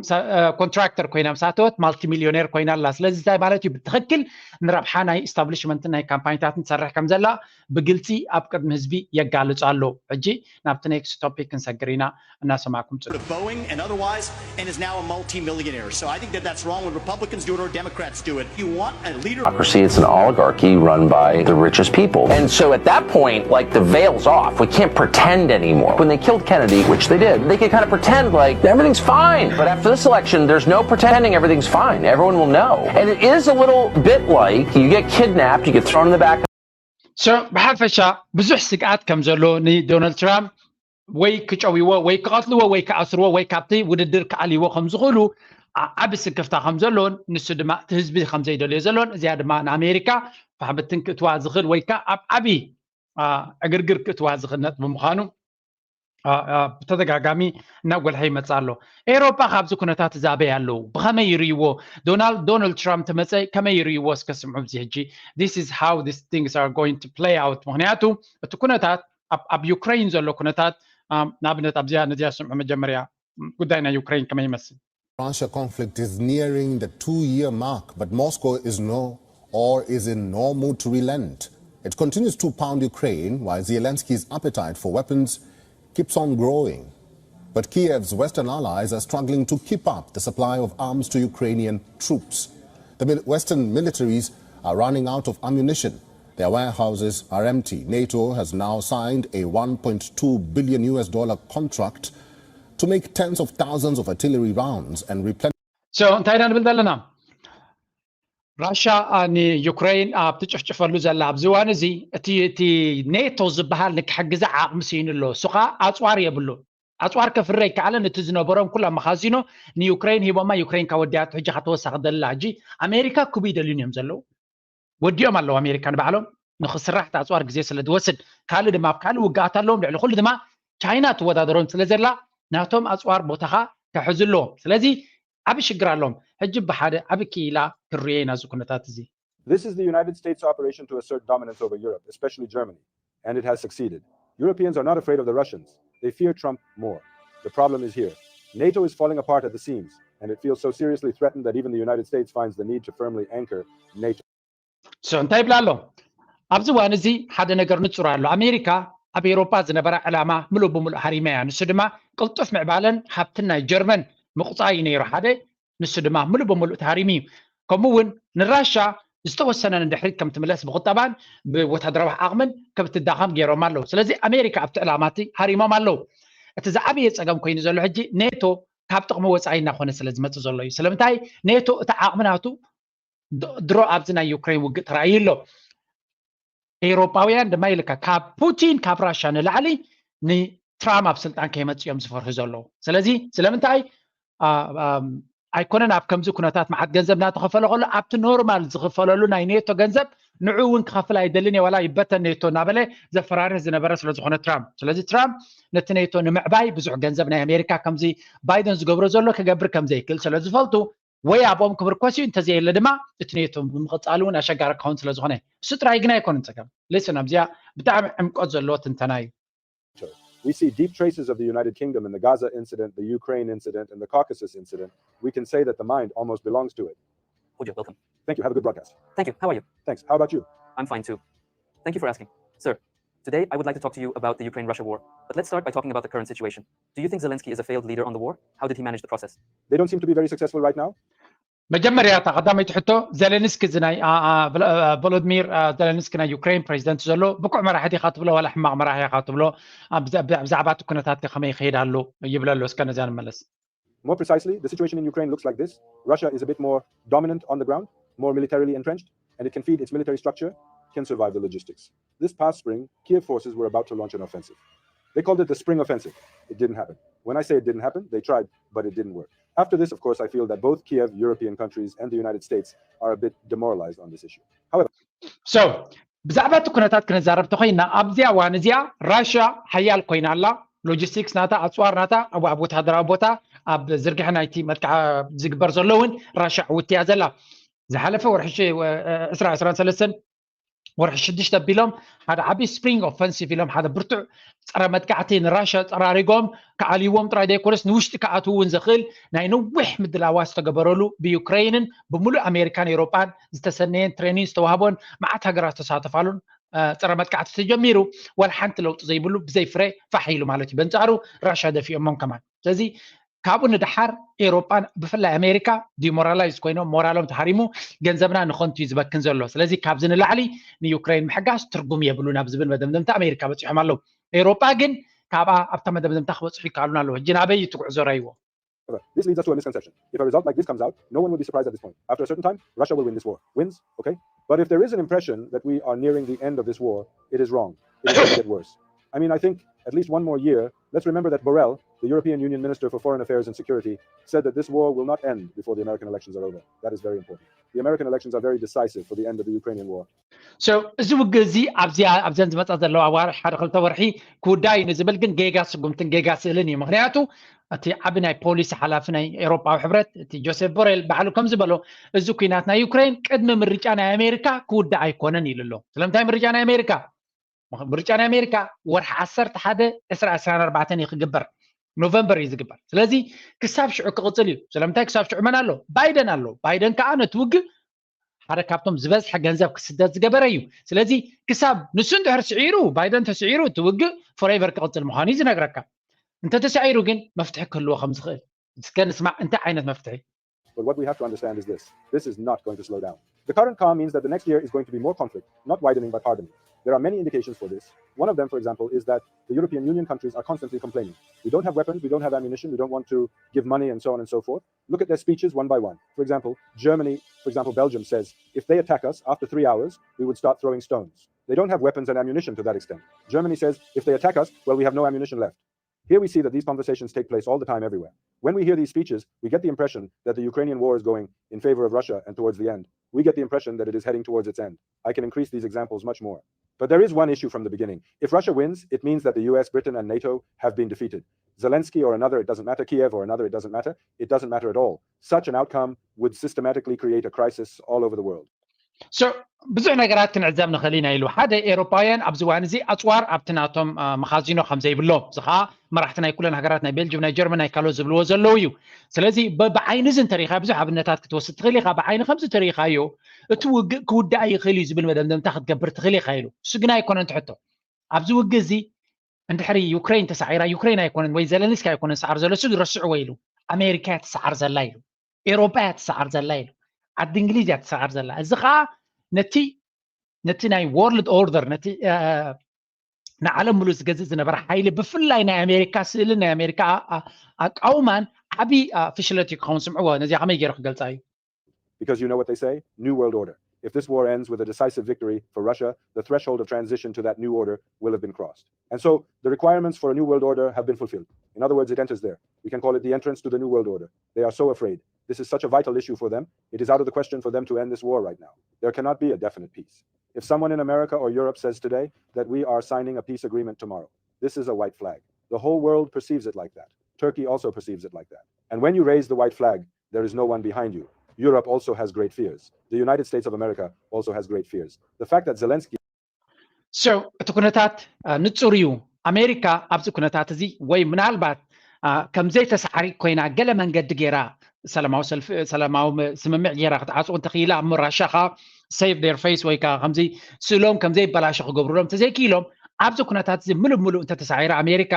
ኮንትራክተር ኮይና ምስ ኣተወት ማልቲ ሚልዮኔር ኮይና ኣላ። ስለዚ እንታይ ማለት እዩ? ብትኽክል ንረብሓ ናይ ኢስታብሊሽመንትን ናይ ካምፓኒታትን ትሰርሕ ከም ዘላ ብግልፂ ኣብ ቅድሚ ህዝቢ የጋልፅ ኣሎ። ሕጂ ናብቲ ኔክስት ቶፒክ ክንሰግር ኢና። እናሰማዕኩም ፅንሑ። Boeing and otherwise, and is now a multimillionaire. So I think that that's wrong when Republicans do it or Democrats do it. You want a leader. Democracy, it's an oligarchy run by the richest people. And so at that point, like, the veil's off. We can't pretend anymore. When they killed Kennedy, which they did, they could kind of pretend like everything's fine. But after this election, there's no pretending everything's fine. Everyone will know. And it is a little bit like you get kidnapped, you get thrown in the back. So ብሓፈሻ ብዙሕ ስግኣት ከም ዘሎ ንዶናልድ ትራምፕ ወይ ክጨውይዎ ወይ ክቐትልዎ ወይ ክኣስርዎ ወይ ካብቲ ውድድር ክኣልይዎ ከም ዝኽእሉ ዓቢ ስክፍታ ከም ዘለዎን ንሱ ድማ እቲ ህዝቢ ከም ዘይደልዮ ዘለዎን እዚኣ ድማ ንኣሜሪካ ፋሕብትን ክእትዋ ዝኽእል ወይ ከዓ ኣብ ዓቢ ዕግርግር ክእትዋ ዝኽእል ነጥቢ ምዃኑ ብተደጋጋሚ እናጎልሐ ይመፅእ ኣሎ። ኤውሮጳ ካብዚ ኩነታት እዚ ኣበይ ኣለዉ? ብኸመይ ይርእይዎ? ዶናልድ ዶናልድ ትራምፕ ተመፀ ከመይ ይርእይዎ? እስከ ስምዑ ኣብዚ ሕጂ this is how these things are going to play out። ምክንያቱ እቲ ኩነታት ኣብ ዩክሬን ዘሎ ኩነታት ንኣብነት ኣብዚኣ ነዚኣ ስምዑ መጀመርያ ጉዳይ ናይ ዩክሬን ከመይ ይመስል? Russia conflict is nearing the two-year mark, but Moscow is no or is in no mood to relent. It continues to pound Ukraine while Zelensky's appetite for weapons keeps on growing. But Kiev's Western allies are struggling to keep up the supply of arms to Ukrainian troops. The Western militaries are running out of ammunition. Their warehouses are empty. NATO has now signed a one point two billion U S dollar contract to make tens of thousands of artillery rounds and replenish. So እንታይ ኢና ንብል ዘለና? ራሻ ንዩክሬን ኣብ ትጭፍጭፈሉ ዘላ ኣብዚ እዋን እዚ እቲ እቲ ኔቶ ዝበሃል ንክሕግዛ ዓቕሚ ስኢኑ ኣሎ። እሱ ከዓ ኣፅዋር የብሉ። ኣፅዋር ከፍሪ ኣይከኣለን። እቲ ዝነበሮም ኩላ መኻዚኖ ንዩክሬን ሂቦማ። ዩክሬን ካብ ወዲኣቱ ሕጂ ካብ ተወሳኺ ደላ ሕጂ ኣሜሪካ ክቡ ይደልዩን እዮም ዘለዉ። ወዲኦም ኣለዉ ኣሜሪካ ንባዕሎም ንክስራሕ እቲ ኣፅዋር ግዜ ስለ ዝወስድ ካልእ ድማ ኣብ ካልእ ውግኣት ኣለዎም። ልዕሊ ኩሉ ድማ ቻይና ትወዳደሮም ስለ ዘላ ናቶም ኣፅዋር ቦታኻ ክሕዙ ኣለዎም። ስለዚ ዓብ ሽግር ኣሎም ሕጂ ብሓደ ዓብ ክኢላ ክርዮ ኢና እዚ ኩነታት እዚ። This is the United States operation to assert dominance over Europe, especially Germany, and it has succeeded. Europeans are not afraid of the Russians. They fear Trump more. The problem is here. NATO is falling apart at the seams, and it feels so seriously threatened that even the United States finds the need to firmly anchor NATO. So እንታይ ይብላ ኣሎ? ኣብዚ እዋን እዚ ሓደ ነገር ንጹር ኣሎ። ኣሜሪካ ኣብ ኤውሮጳ ዝነበራ ዕላማ ምሉእ ብምሉእ ሃሪማ እያ። ንሱ ድማ ቅልጡፍ ምዕባለን ሃብትን ናይ ጀርመን ምቑጻይ እዩ ነይሩ ሓደ። ንሱ ድማ ምሉእ ብምሉእ ተሃሪሙ እዩ። ከምኡ እውን ንራሻ ዝተወሰነ ንድሕሪት ከም ትምለስ ብቁጠባን ብወታደራዊ ዓቕምን ከም ትዳኸም ገይሮም ኣለዉ። ስለዚ ኣሜሪካ ኣብቲ ዕላማ እቲ ሃሪሞም ኣለዉ። እቲ ዝዓበየ ጸገም ኮይኑ ዘሎ ሕጂ ኔቶ ካብ ጥቕሚ ወጻኢ እናኾነ ስለ ዝመጽእ ዘሎ እዩ። ስለምንታይ ኔቶ እቲ ዓቕሚ ናቱ ድ- ድሮ ኣብዚ ናይ ዩክሬን ውግእ ተራእዩ ኣሎ። ኤውሮጳውያን ድማ ኢልካ ካብ ፑቲን ካብ ራሻ ንላዕሊ ንትራምፕ ኣብ ስልጣን ከይመጽእ እዮም ዝፈርሁ ዘለዉ። ስለዚ ስለምንታይ አ- ኣም፣ ኣይኮነን ኣብ ከምዚ ኩነታት መዓት ገንዘብ እናተኸፈለ ከሎ ኣብቲ ኖርማል ዝኽፈለሉ ናይ ኔቶ ገንዘብ ንዑ እውን ክኸፍል ኣይደልን እየ ዋላ ይበተን ኔቶ እናበለ ዘፈራርህ ዝነበረ ስለ ዝኾነ ትራምፕ። ስለዚ ትራምፕ ነቲ ኔቶ ንምዕባይ ብዙሕ ገንዘብ ናይ ኣሜሪካ ከምዚ ባይደን ዝገብሮ ዘሎ ክገብር ከም ዘይክእል ስለ ዝፈልጡ ወይ ኣብኦም ክምርኮስ እዩ እንተዘየለ ድማ እቲ ኔቶ ብምቕጻሉ እውን ኣሸጋሪ ክኸውን ስለ ዝኾነ እሱ ጥራይ ግን ኣይኮነን ጸገም። ሊስን ኣብዚኣ ብጣዕሚ ዕምቆት ዘለዎ ትንተና እዩ። We see deep traces of the United Kingdom in the Gaza incident, the Ukraine incident, and the Caucasus incident. We can say that the mind almost belongs to it. Hojo, welcome. Thank you. Have a good broadcast. Thank you. How are you? Thanks. How about you? I'm fine too. Thank you for asking. Sir, today I would like to talk to you about the Ukraine Russia war. But let's start by talking about the current situation. Do you think Zelensky is a failed leader on the war? How did he manage the process? They don't seem to be very successful right now. መጀመርያ እታ ቀዳመይቲ ሕቶ ዘለንስኪ እዚ ናይ አ- አ- ቭላ- አ- ቮሎድሚር አ፣ ዘለንስኪ ናይ ዩክሬን ፕሬዚደንት ዘሎ ብቁዕ መራሒ ዲኻ ትብሎ ዋላ ሕማቕ መራሒ ኢኻ ትብሎ? ኣብ ብዛ- ብዛ- ብዛዕባ እቲ ኩነታት ከ ከመይ ይኸይድ ኣሎ ይብል ኣሎ። እስከ ነዚኣ ንመለስ። More precisely, the situation in Ukraine looks like this. Russia is a bit more dominant on the ground, more militarily entrenched, and it can feed its military structure, can survive the logistics. This past spring, Kiev forces were about to launch an offensive. They called it the spring offensive. It didn't happen. When I say it didn't happen, they tried, but it didn't work. After this, of course, I feel that both Kiev, European countries, and the United States are a bit demoralized on this issue. However, So ብዛዕባ እቲ ኩነታት ክንዛረብ ተኮይና ኣብዚኣ እዋን እዚኣ ራሽያ ሓያል ኮይና ኣላ። ሎጂስቲክስ ናታ ኣፅዋር ናታ ኣብ ኣብ ወታደራዊ ቦታ ኣብ ዝርግሐ ናይቲ መጥቃዕ ዝግበር ዘሎ እውን ራሽያ ዕውቲ እያ ዘላ። ዝሓለፈ ወርሒ ሽ- ወ- ዕስራ ዕስራን ሰለስተን ወርሒ ሽዱሽተ ኣቢሎም ሓደ ዓብዪ ስፕሪንግ ኦፈንሲቭ ኢሎም ሓደ ብርቱዕ ፀረ መጥቃዕቲ ንራሽያ ፀራሪጎም ክኣልይዎም ጥራይ ዘይኮነስ ንውሽጢ ክኣትዉ እውን ዘኽእል ናይ ነዊሕ ምድላዋ ዝተገበረሉ ብዩክሬይንን ብምሉእ ኣሜሪካን ኤውሮጳን ዝተሰነየን ትሬኒንግ ዝተዋህቦን መዓት ሃገራት ዝተሳተፋሉን እ፣ ፀረ መጥቃዕቲ ተጀሚሩ ዋላ ሓንቲ ለውጢ ዘይብሉ ብዘይ ፍረ ፋሕ ኢሉ ማለት እዩ። በንፃሩ ራሽያ ደፊኦሞም ከማን። ስለዚ ካብኡ ንደሓር ኤውሮጳን ብፍላይ ኣሜሪካ ዲሞራላይዝ ኮይኖም ሞራሎም ተሃሪሙ ገንዘብና ንኸንቱ እዩ ዝበክን ዘሎ። ስለዚ ካብዚ ንላዕሊ ንዩክሬን ምሕጋዝ ትርጉም የብሉን ኣብ ዝብል መደምደምታ ኣሜሪካ በፂሖም ኣለዉ። ኤውሮጳ ግን ካብኣ ኣብታ መደምደምታ ክበፅሑ ይከኣሉን ኣለዉ። ሕጂ ናበይ እዩ እቲ ጉዕዞ ረይዎ? However, this leads us to a misconception. If a result like this comes out, no one will be surprised at this point. After a certain time, Russia will win this war. Wins, okay? But if there is an impression that we are nearing the end of this war, it is wrong. It is going to get worse. I mean, I think at least one more year. Let's remember that Borrell, the European Union Minister for Foreign Affairs and Security, said that this war will not end before the American elections are over. That is very important. The American elections are very decisive for the end of the Ukrainian war. So እዚ ውግእ እዚ ኣብዚኣ ኣብዘን ዝመፃ ዘለዋ ኣዋርሕ ሓደ ክልተ ወርሒ ክውዳእ እዩ ንዝብል ግን ጌጋ ስጉምትን ጌጋ ስእልን እዩ። ምክንያቱ እቲ ዓቢ ናይ ፖሊሲ ሓላፊ ናይ ኤውሮጳዊ ሕብረት እቲ ጆሴፍ ቦሬል ባዕሉ ከም ዝበሎ እዚ ኩናት ናይ ዩክሬን ቅድሚ ምርጫ ናይ ኣሜሪካ ክውዳእ ኣይኮነን ኢሉ ኣሎ። ስለምንታይ ምርጫ ናይ ኣሜሪካ ምርጫ ናይ ኣሜሪካ ወርሒ ዓሰርተ ሓደ ዕስራ ዕስራን ኣርባዕተን እዩ ክግበር። ኖቨምበር እዩ ዝግበር። ስለዚ ክሳብ ሽዑ ክቕፅል እዩ። ስለምንታይ ክሳብ ሽዑ መን ኣሎ? ባይደን ኣሎ። ባይደን ከዓ ነቲ ውግእ ሓደ ካብቶም ዝበዝሐ ገንዘብ ክስደድ ዝገበረ እዩ። ስለዚ ክሳብ ንሱ እንድሕር ስዒሩ ባይደን ተስዒሩ እቲ ውግእ ፎሬቨር ክቕፅል ምዃኑ እዩ ዝነግረካ። እንተተሳዒሩ ግን መፍትሒ ክህልዎ ከም ዝኽእል እስከ ንስማዕ። እንታይ ዓይነት መፍትሒ? But what we have to understand is this. This is not going to slow down. The current calm means that the next year is going to be more conflict, not widening but hardening. There are many indications for this. One of them, for example, is that the European Union countries are constantly complaining. We don't have weapons, we don't have ammunition, we don't want to give money, and so on and so forth. Look at their speeches one by one. For example, Germany, for example, Belgium says, if they attack us after three hours, we would start throwing stones. They don't have weapons and ammunition to that extent. Germany says, if they attack us, well, we have no ammunition left. Here we see that these conversations take place all the time everywhere. When we hear these speeches, we get the impression that the Ukrainian war is going in favor of Russia, and towards the end, we get the impression that it is heading towards its end. I can increase these examples much more. But there is one issue from the beginning. If Russia wins, it means that the U S, Britain, and NATO have been defeated. Zelensky or another, it doesn't matter, Kiev or another, it doesn't matter, it doesn't matter at all. Such an outcome would systematically create a crisis all over the world. So ብዙሕ ነገራት ክንዕዘብ ንኽእል ኢና ኢሉ። ሓደ፣ ኤውሮፓውያን ኣብዚ እዋን እዚ ኣፅዋር ኣብቲ ናቶም መኻዚኖ ከም ዘይብሎም፣ እዚ ከዓ መራሕቲ ናይ ኩለን ሃገራት፣ ናይ ቤልጅም፣ ናይ ጀርመን፣ ናይ ካልኦት ዝብልዎ ዘለዉ እዩ። ስለዚ ብዓይኒ እዚ እንተሪኢኻ፣ ብዙሕ ኣብነታት ክትወስድ ትኽእል ኢኻ። ብዓይኒ ከምዚ ተሪኢኻዮ እቲ ውግእ ክውዳእ ይኽእል እዩ ዝብል መደምደምታ ክትገብር ትኽእል ኢኻ ኢሉ። እሱ ግን ኣይኮነን ትሕቶ። ኣብዚ ውግእ እዚ እንድሕሪ ዩክሬን ተሳዒራ፣ ዩክሬን ኣይኮነን ወይ ዘለንስኪ ኣይኮነን ዝሰዓር ዘሎ፣ እሱ ረስዕዎ ኢሉ። ኣሜሪካ እያ ትሰዓር ዘላ ኢሉ። ኤውሮጳ እያ ትሰዓር ዘላ ኢሉ። ዓዲ እንግሊዝ እያ ትሰዓር ዘላ። እዚ ከዓ ነቲ ነቲ ናይ ወርልድ ኦርደር፣ ነቲ ንዓለም ሙሉእ ዝገዝእ ዝነበረ ሓይሊ፣ ብፍላይ ናይ ኣሜሪካ ስእልን ናይ ኣሜሪካ ኣቃውማን ዓብዪ ፍሽለት እዩ ክኸውን። ስምዕዎ፣ ነዚኣ ከመይ ገይሩ ክገልፃ እዩ? Because you know what they say, New World Order. If this war ends with a decisive victory for Russia, the threshold of transition to that new order will have been crossed. And so the requirements for a new world order have been fulfilled. In other words, it enters there. We can call it the entrance to the new world order. They are so afraid. This is such a vital issue for them. It is out of the question for them to end this war right now. There cannot be a definite peace. If someone in America or Europe says today that we are signing a peace agreement tomorrow, this is a white flag. The whole world perceives it like that. Turkey also perceives it like that. And when you raise the white flag, there is no one behind you. Europe also has great fears. The United States of America also has great fears. The fact that Zelensky So እቲ ኩነታት ንፁር እዩ። ኣሜሪካ ኣብዚ ኩነታት እዚ ወይ ምናልባት ከምዘይተሳዕሪ ኮይና ገለ መንገዲ ገይራ ሰላማዊ ሰልፊ ሰላማዊ ስምምዕ ገይራ ክትዓፅው እንተኽኢላ፣ እሞ ራሻ ኸዓ save their face ወይ ከዓ ከምዚ ስእሎም ከምዘይበላሾ ክገብሩሎም እንተዘይክኢሎም፣ ኣብዚ ኩነታት እዚ ምሉእ ምሉእ እንተተሳዒራ ኣሜሪካ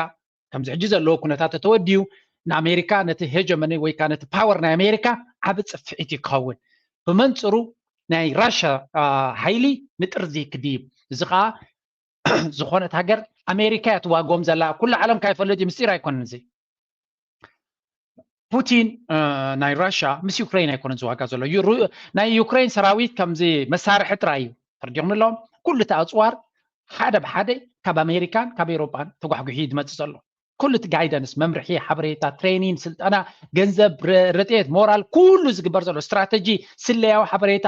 ከምዚ ሕጂ ዘለዎ ኩነታት ተተወዲኡ ንኣሜሪካ ነቲ ሄጀመኒ ወይ ከዓ ነቲ ፓወር ናይ ኣሜሪካ ዓቢ ፅፍዒት እዩ ክኸውን። ብመንፅሩ ናይ ራሻ ሓይሊ ንጥርዚ ክድይብ፣ እዚ ከዓ ዝኾነት ሃገር ኣሜሪካ እያ ትዋግኦም ዘላ። ኩሉ ዓለም ካይፈልጥ እዩ፣ ምስጢር ኣይኮነን እዚ። ፑቲን ናይ ራሻ ምስ ዩክሬን ኣይኮነን ዝዋጋ ዘሎ። ናይ ዩክሬን ሰራዊት ከምዚ መሳርሒ ጥራይ እዩ ተርዲኹም ኣለዎም። ኩሉ እቲ ኣፅዋር ሓደ ብሓደ ካብ ኣሜሪካን ካብ ኤውሮጳን ተጓሕጉሒ እዩ ዝመፅእ ዘሎ። ኩሉ እቲ ጋይደንስ፣ መምርሒ፣ ሓበሬታ፣ ትሬኒን፣ ስልጠና፣ ገንዘብ፣ ረድኤት፣ ሞራል፣ ኩሉ ዝግበር ዘሎ ስትራተጂ፣ ስለያዊ ሓበሬታ፣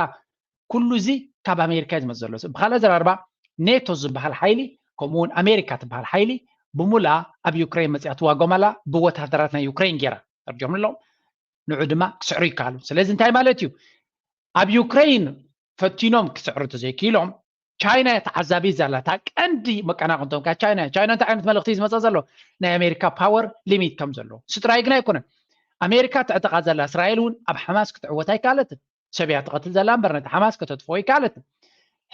ኩሉ እዚ ካብ ኣሜሪካ እዩ ዝመፅእ ዘሎ። ብካልእ ኣዘራርባ ኔቶ ዝበሃል ሓይሊ ከምኡውን ኣሜሪካ ትበሃል ሓይሊ ብሙላ ኣብ ዩክሬን መፅያ ትዋጎም ኣላ። ብወታደራት ናይ ዩክሬን ገይራ ተርዲኦም ኣለዎም። ንዑ ድማ ክስዕሩ ይከኣሉ። ስለዚ እንታይ ማለት እዩ? ኣብ ዩክሬን ፈቲኖም ክስዕሩ እንተዘይክኢሎም ቻይና እያ ተዓዛቢ ዘላ። እታ ቀንዲ መቀናቕንቶም ከ ቻይና እያ። ቻይና እንታይ ዓይነት መልእኽቲ እዩ ዝመፃ ዘሎ? ናይ ኣሜሪካ ፓወር ሊሚት ከም ዘሎ። እሱ ጥራይ ግን ኣይኮነን። ኣሜሪካ ተዕጥቓ ዘላ እስራኤል እውን ኣብ ሓማስ ክትዕወት ኣይከኣለትን። ሰብ እያ ትቐትል ዘላ እምበር ነቲ ሓማስ ከተጥፍኦ ኣይከኣለትን።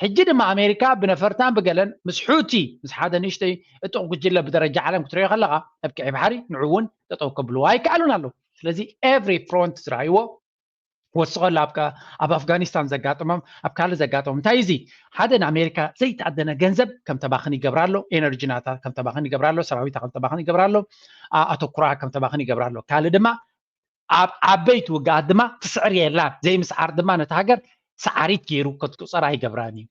ሕጂ ድማ ኣሜሪካ ብነፈርታን ብገለን ምስ ሑቲ ምስ ሓደ ንእሽተይ እጡቕ ጉጅለ ብደረጃ ዓለም ክትሪኦ ከለኻ ኣብ ቀይ ባሕሪ ንዑ እውን ጠጠው ከብልዎ ኣይከኣሉን ኣለዉ። ስለዚ every front ዝረኣይዎ ወስኸሉ ኣብ ኣፍጋኒስታን ዘጋጥሞም ኣብ ካልእ ዘጋጥሞም እንታይ እዚ ሓደ ንኣሜሪካ ዘይተኣደነ ገንዘብ ከም ተባኽን ይገብራ ኣሎ። ኤነርጂ ናታ ከም ተባኽን ይገብራ ኣሎ። ሰራዊታ ከም ተባኽን ይገብራ ኣሎ። ኣተኩራ ከም ተባኽን ይገብራ ኣሎ። ካልእ ድማ ኣብ ዓበይቲ ውግኣት ድማ ትስዕር የላን። ዘይምስዓር ድማ ነቲ ሃገር ሰዓሪት ገይሩ ክትቁፀር ኣይገብራን እዩ።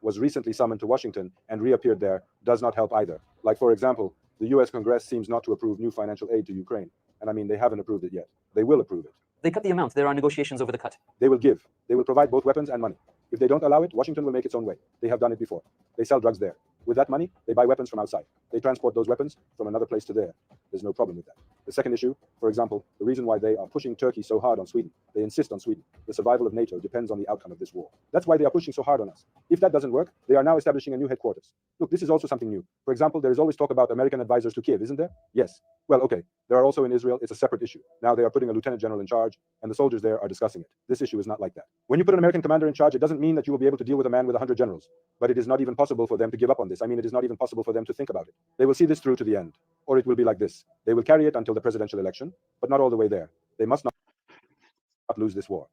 was recently summoned to Washington and reappeared there does not help either. Like, for example, the U S Congress seems not to approve new financial aid to Ukraine. And I mean, they haven't approved it yet. They will approve it. They cut the amount. There are negotiations over the cut. They will give. They will provide both weapons and money. If they don't allow it, Washington will make its own way. They have done it before. They sell drugs there. With that money, they buy weapons from outside. They transport those weapons from another place to there. There's no problem with that. The second issue, for example, the reason why they are pushing Turkey so hard on Sweden, they insist on Sweden. The survival of NATO depends on the outcome of this war. That's why they are pushing so hard on us. If that doesn't work, they are now establishing a new headquarters. Look, this is also something new. For example, there is always talk about American advisors to Kiev, isn't there? Yes. Well, okay. There are also in Israel. It's a separate issue. Now they are putting a lieutenant general in charge, and the soldiers there are discussing it. This issue is not like that. When you put an American commander in charge, it doesn't mean that you will be able to deal with a man with a hundred generals. But it is not even possible for them to give up on this. I mean, it is not even possible for them to think about it. They will see this through to the end, or it will be like this. They will carry it until the presidential election, but not all the way there. They must not lose this war.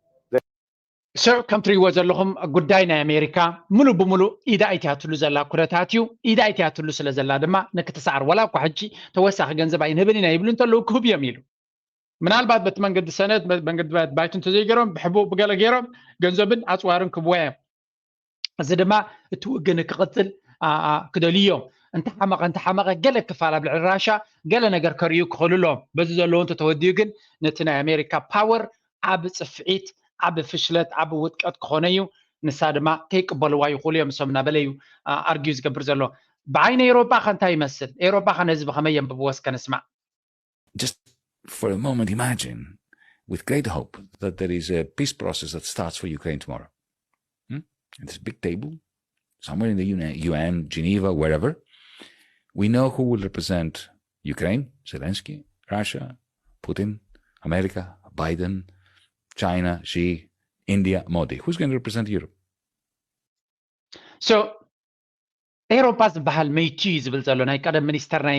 So ከም ትሪእዎ ዘለኹም ጉዳይ ናይ ኣሜሪካ ሙሉ ብሙሉ ኢዳ ኣይትያትሉ ዘላ ኩነታት እዩ። ኢዳ ኣይትያትሉ ስለ ዘላ ድማ ንክትሰዓር ዋላ እኳ ሕጂ ተወሳኺ ገንዘብ ኣይንህብን ኢና ይብሉ እንተለዉ ክህቡ እዮም ኢሉ። ምናልባት በቲ መንገዲ ሰነድ መንገዲ ባይቶ እንተዘይገይሮም ብሕቡእ ብገለ ገይሮም ገንዘብን ኣፅዋርን ክህብዋ እዮም። እዚ ድማ እቲ ውግእ ንክቕፅል ክደልዩ እዮም። እንተሓመቐ እንተሓመቐ ገለ ክፋል ኣብ ልዕሊ ራሻ ገለ ነገር ከርእዩ ክኽእሉ ኣለዎም። በዚ ዘለዎ እንተተወዲኡ ግን ነቲ ናይ ኣሜሪካ ፓወር ዓቢ ፅፍዒት፣ ዓቢ ፍሽለት፣ ዓቢ ውድቀት ክኾነ እዩ። ንሳ ድማ ከይቅበልዋ ይኽእሉ እዮም እሶም እናበለ እዩ ኣርጊዩ ዝገብር ዘሎ። ብዓይኒ ኤውሮጳ ከ እንታይ ይመስል? ኤውሮጳ ከ ነዚ ብኸመይ የንብብዎ እስከ ንስማዕ። Just for a moment imagine with great hope that there is a peace process that starts for Ukraine tomorrow. at this big table, somewhere in the U N, U N, Geneva, wherever, we know who will represent Ukraine, Zelensky, Russia, Putin, America, Biden, China, Xi, India, Modi. Who's going to represent Europe? So ኤውሮጳ ዝበሃል መይቱ እዩ ዝብል ዘሎ ናይ ቀደም ሚኒስተር ናይ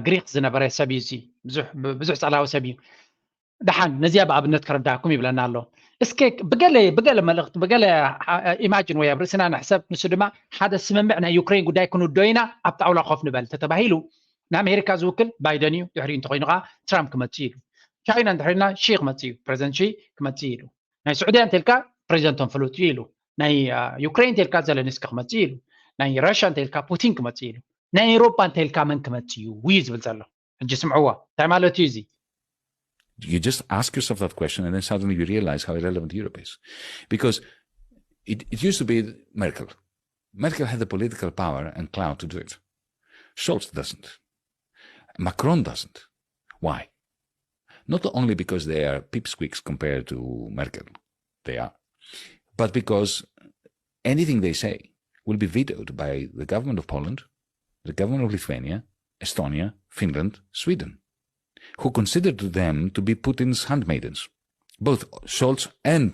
ግሪክ ዝነበረ ሰብ እዩ። ብዙሕ ጸላዊ ሰብ እዩ። ደሓን ነዚኣ ብኣብነት ክረዳእኩም ይብለና ኣሎ። እስከ ብገለ ብገለ መልእክቲ ብገለ ኢማጅን ወይ ኣብ ርእስና ንሕሰብ። ንሱ ድማ ሓደ ስምምዕ ናይ ዩክሬን ጉዳይ ክንውዶ ኢና ኣብ ጣውላ ኮፍ ንበል ተተባሂሉ ንኣሜሪካ ዝውክል ባይደን እዩ። ድሕሪኡ እንተኮይኑ ከዓ ትራምፕ ክመፅእ ኢሉ። ቻይና እንድሕሪልና ሺ ክመፅእ እዩ። ፕሬዚደንት ሺ ክመፅእ ኢሉ። ናይ ስዑድያ እንተልካ ፕሬዚደንቶም ፍሉጥ እዩ ኢሉ። ናይ ዩክሬን እንተልካ ዘለንስኪ ክመፅእ ኢሉ። ናይ ራሽያ እንተልካ ፑቲን ክመፅእ ኢሉ። ናይ ኤውሮጳ እንተልካ መን ክመፅእ እዩ እዩ ዝብል ዘሎ። ሕጂ ስምዕዎ እንታይ ማለት እዩ እዚ? You just ask yourself that question and then suddenly you realize how irrelevant Europe is. Because it, it used to be Merkel. Merkel had the political power and clout to do it. Scholz doesn't. Macron doesn't. Why? Not only because they are pipsqueaks compared to Merkel, they are, but because anything they say will be vetoed by the government of Poland, the government of Lithuania, Estonia, Finland, Sweden, who considered them to be Putin's handmaidens, both Scholz and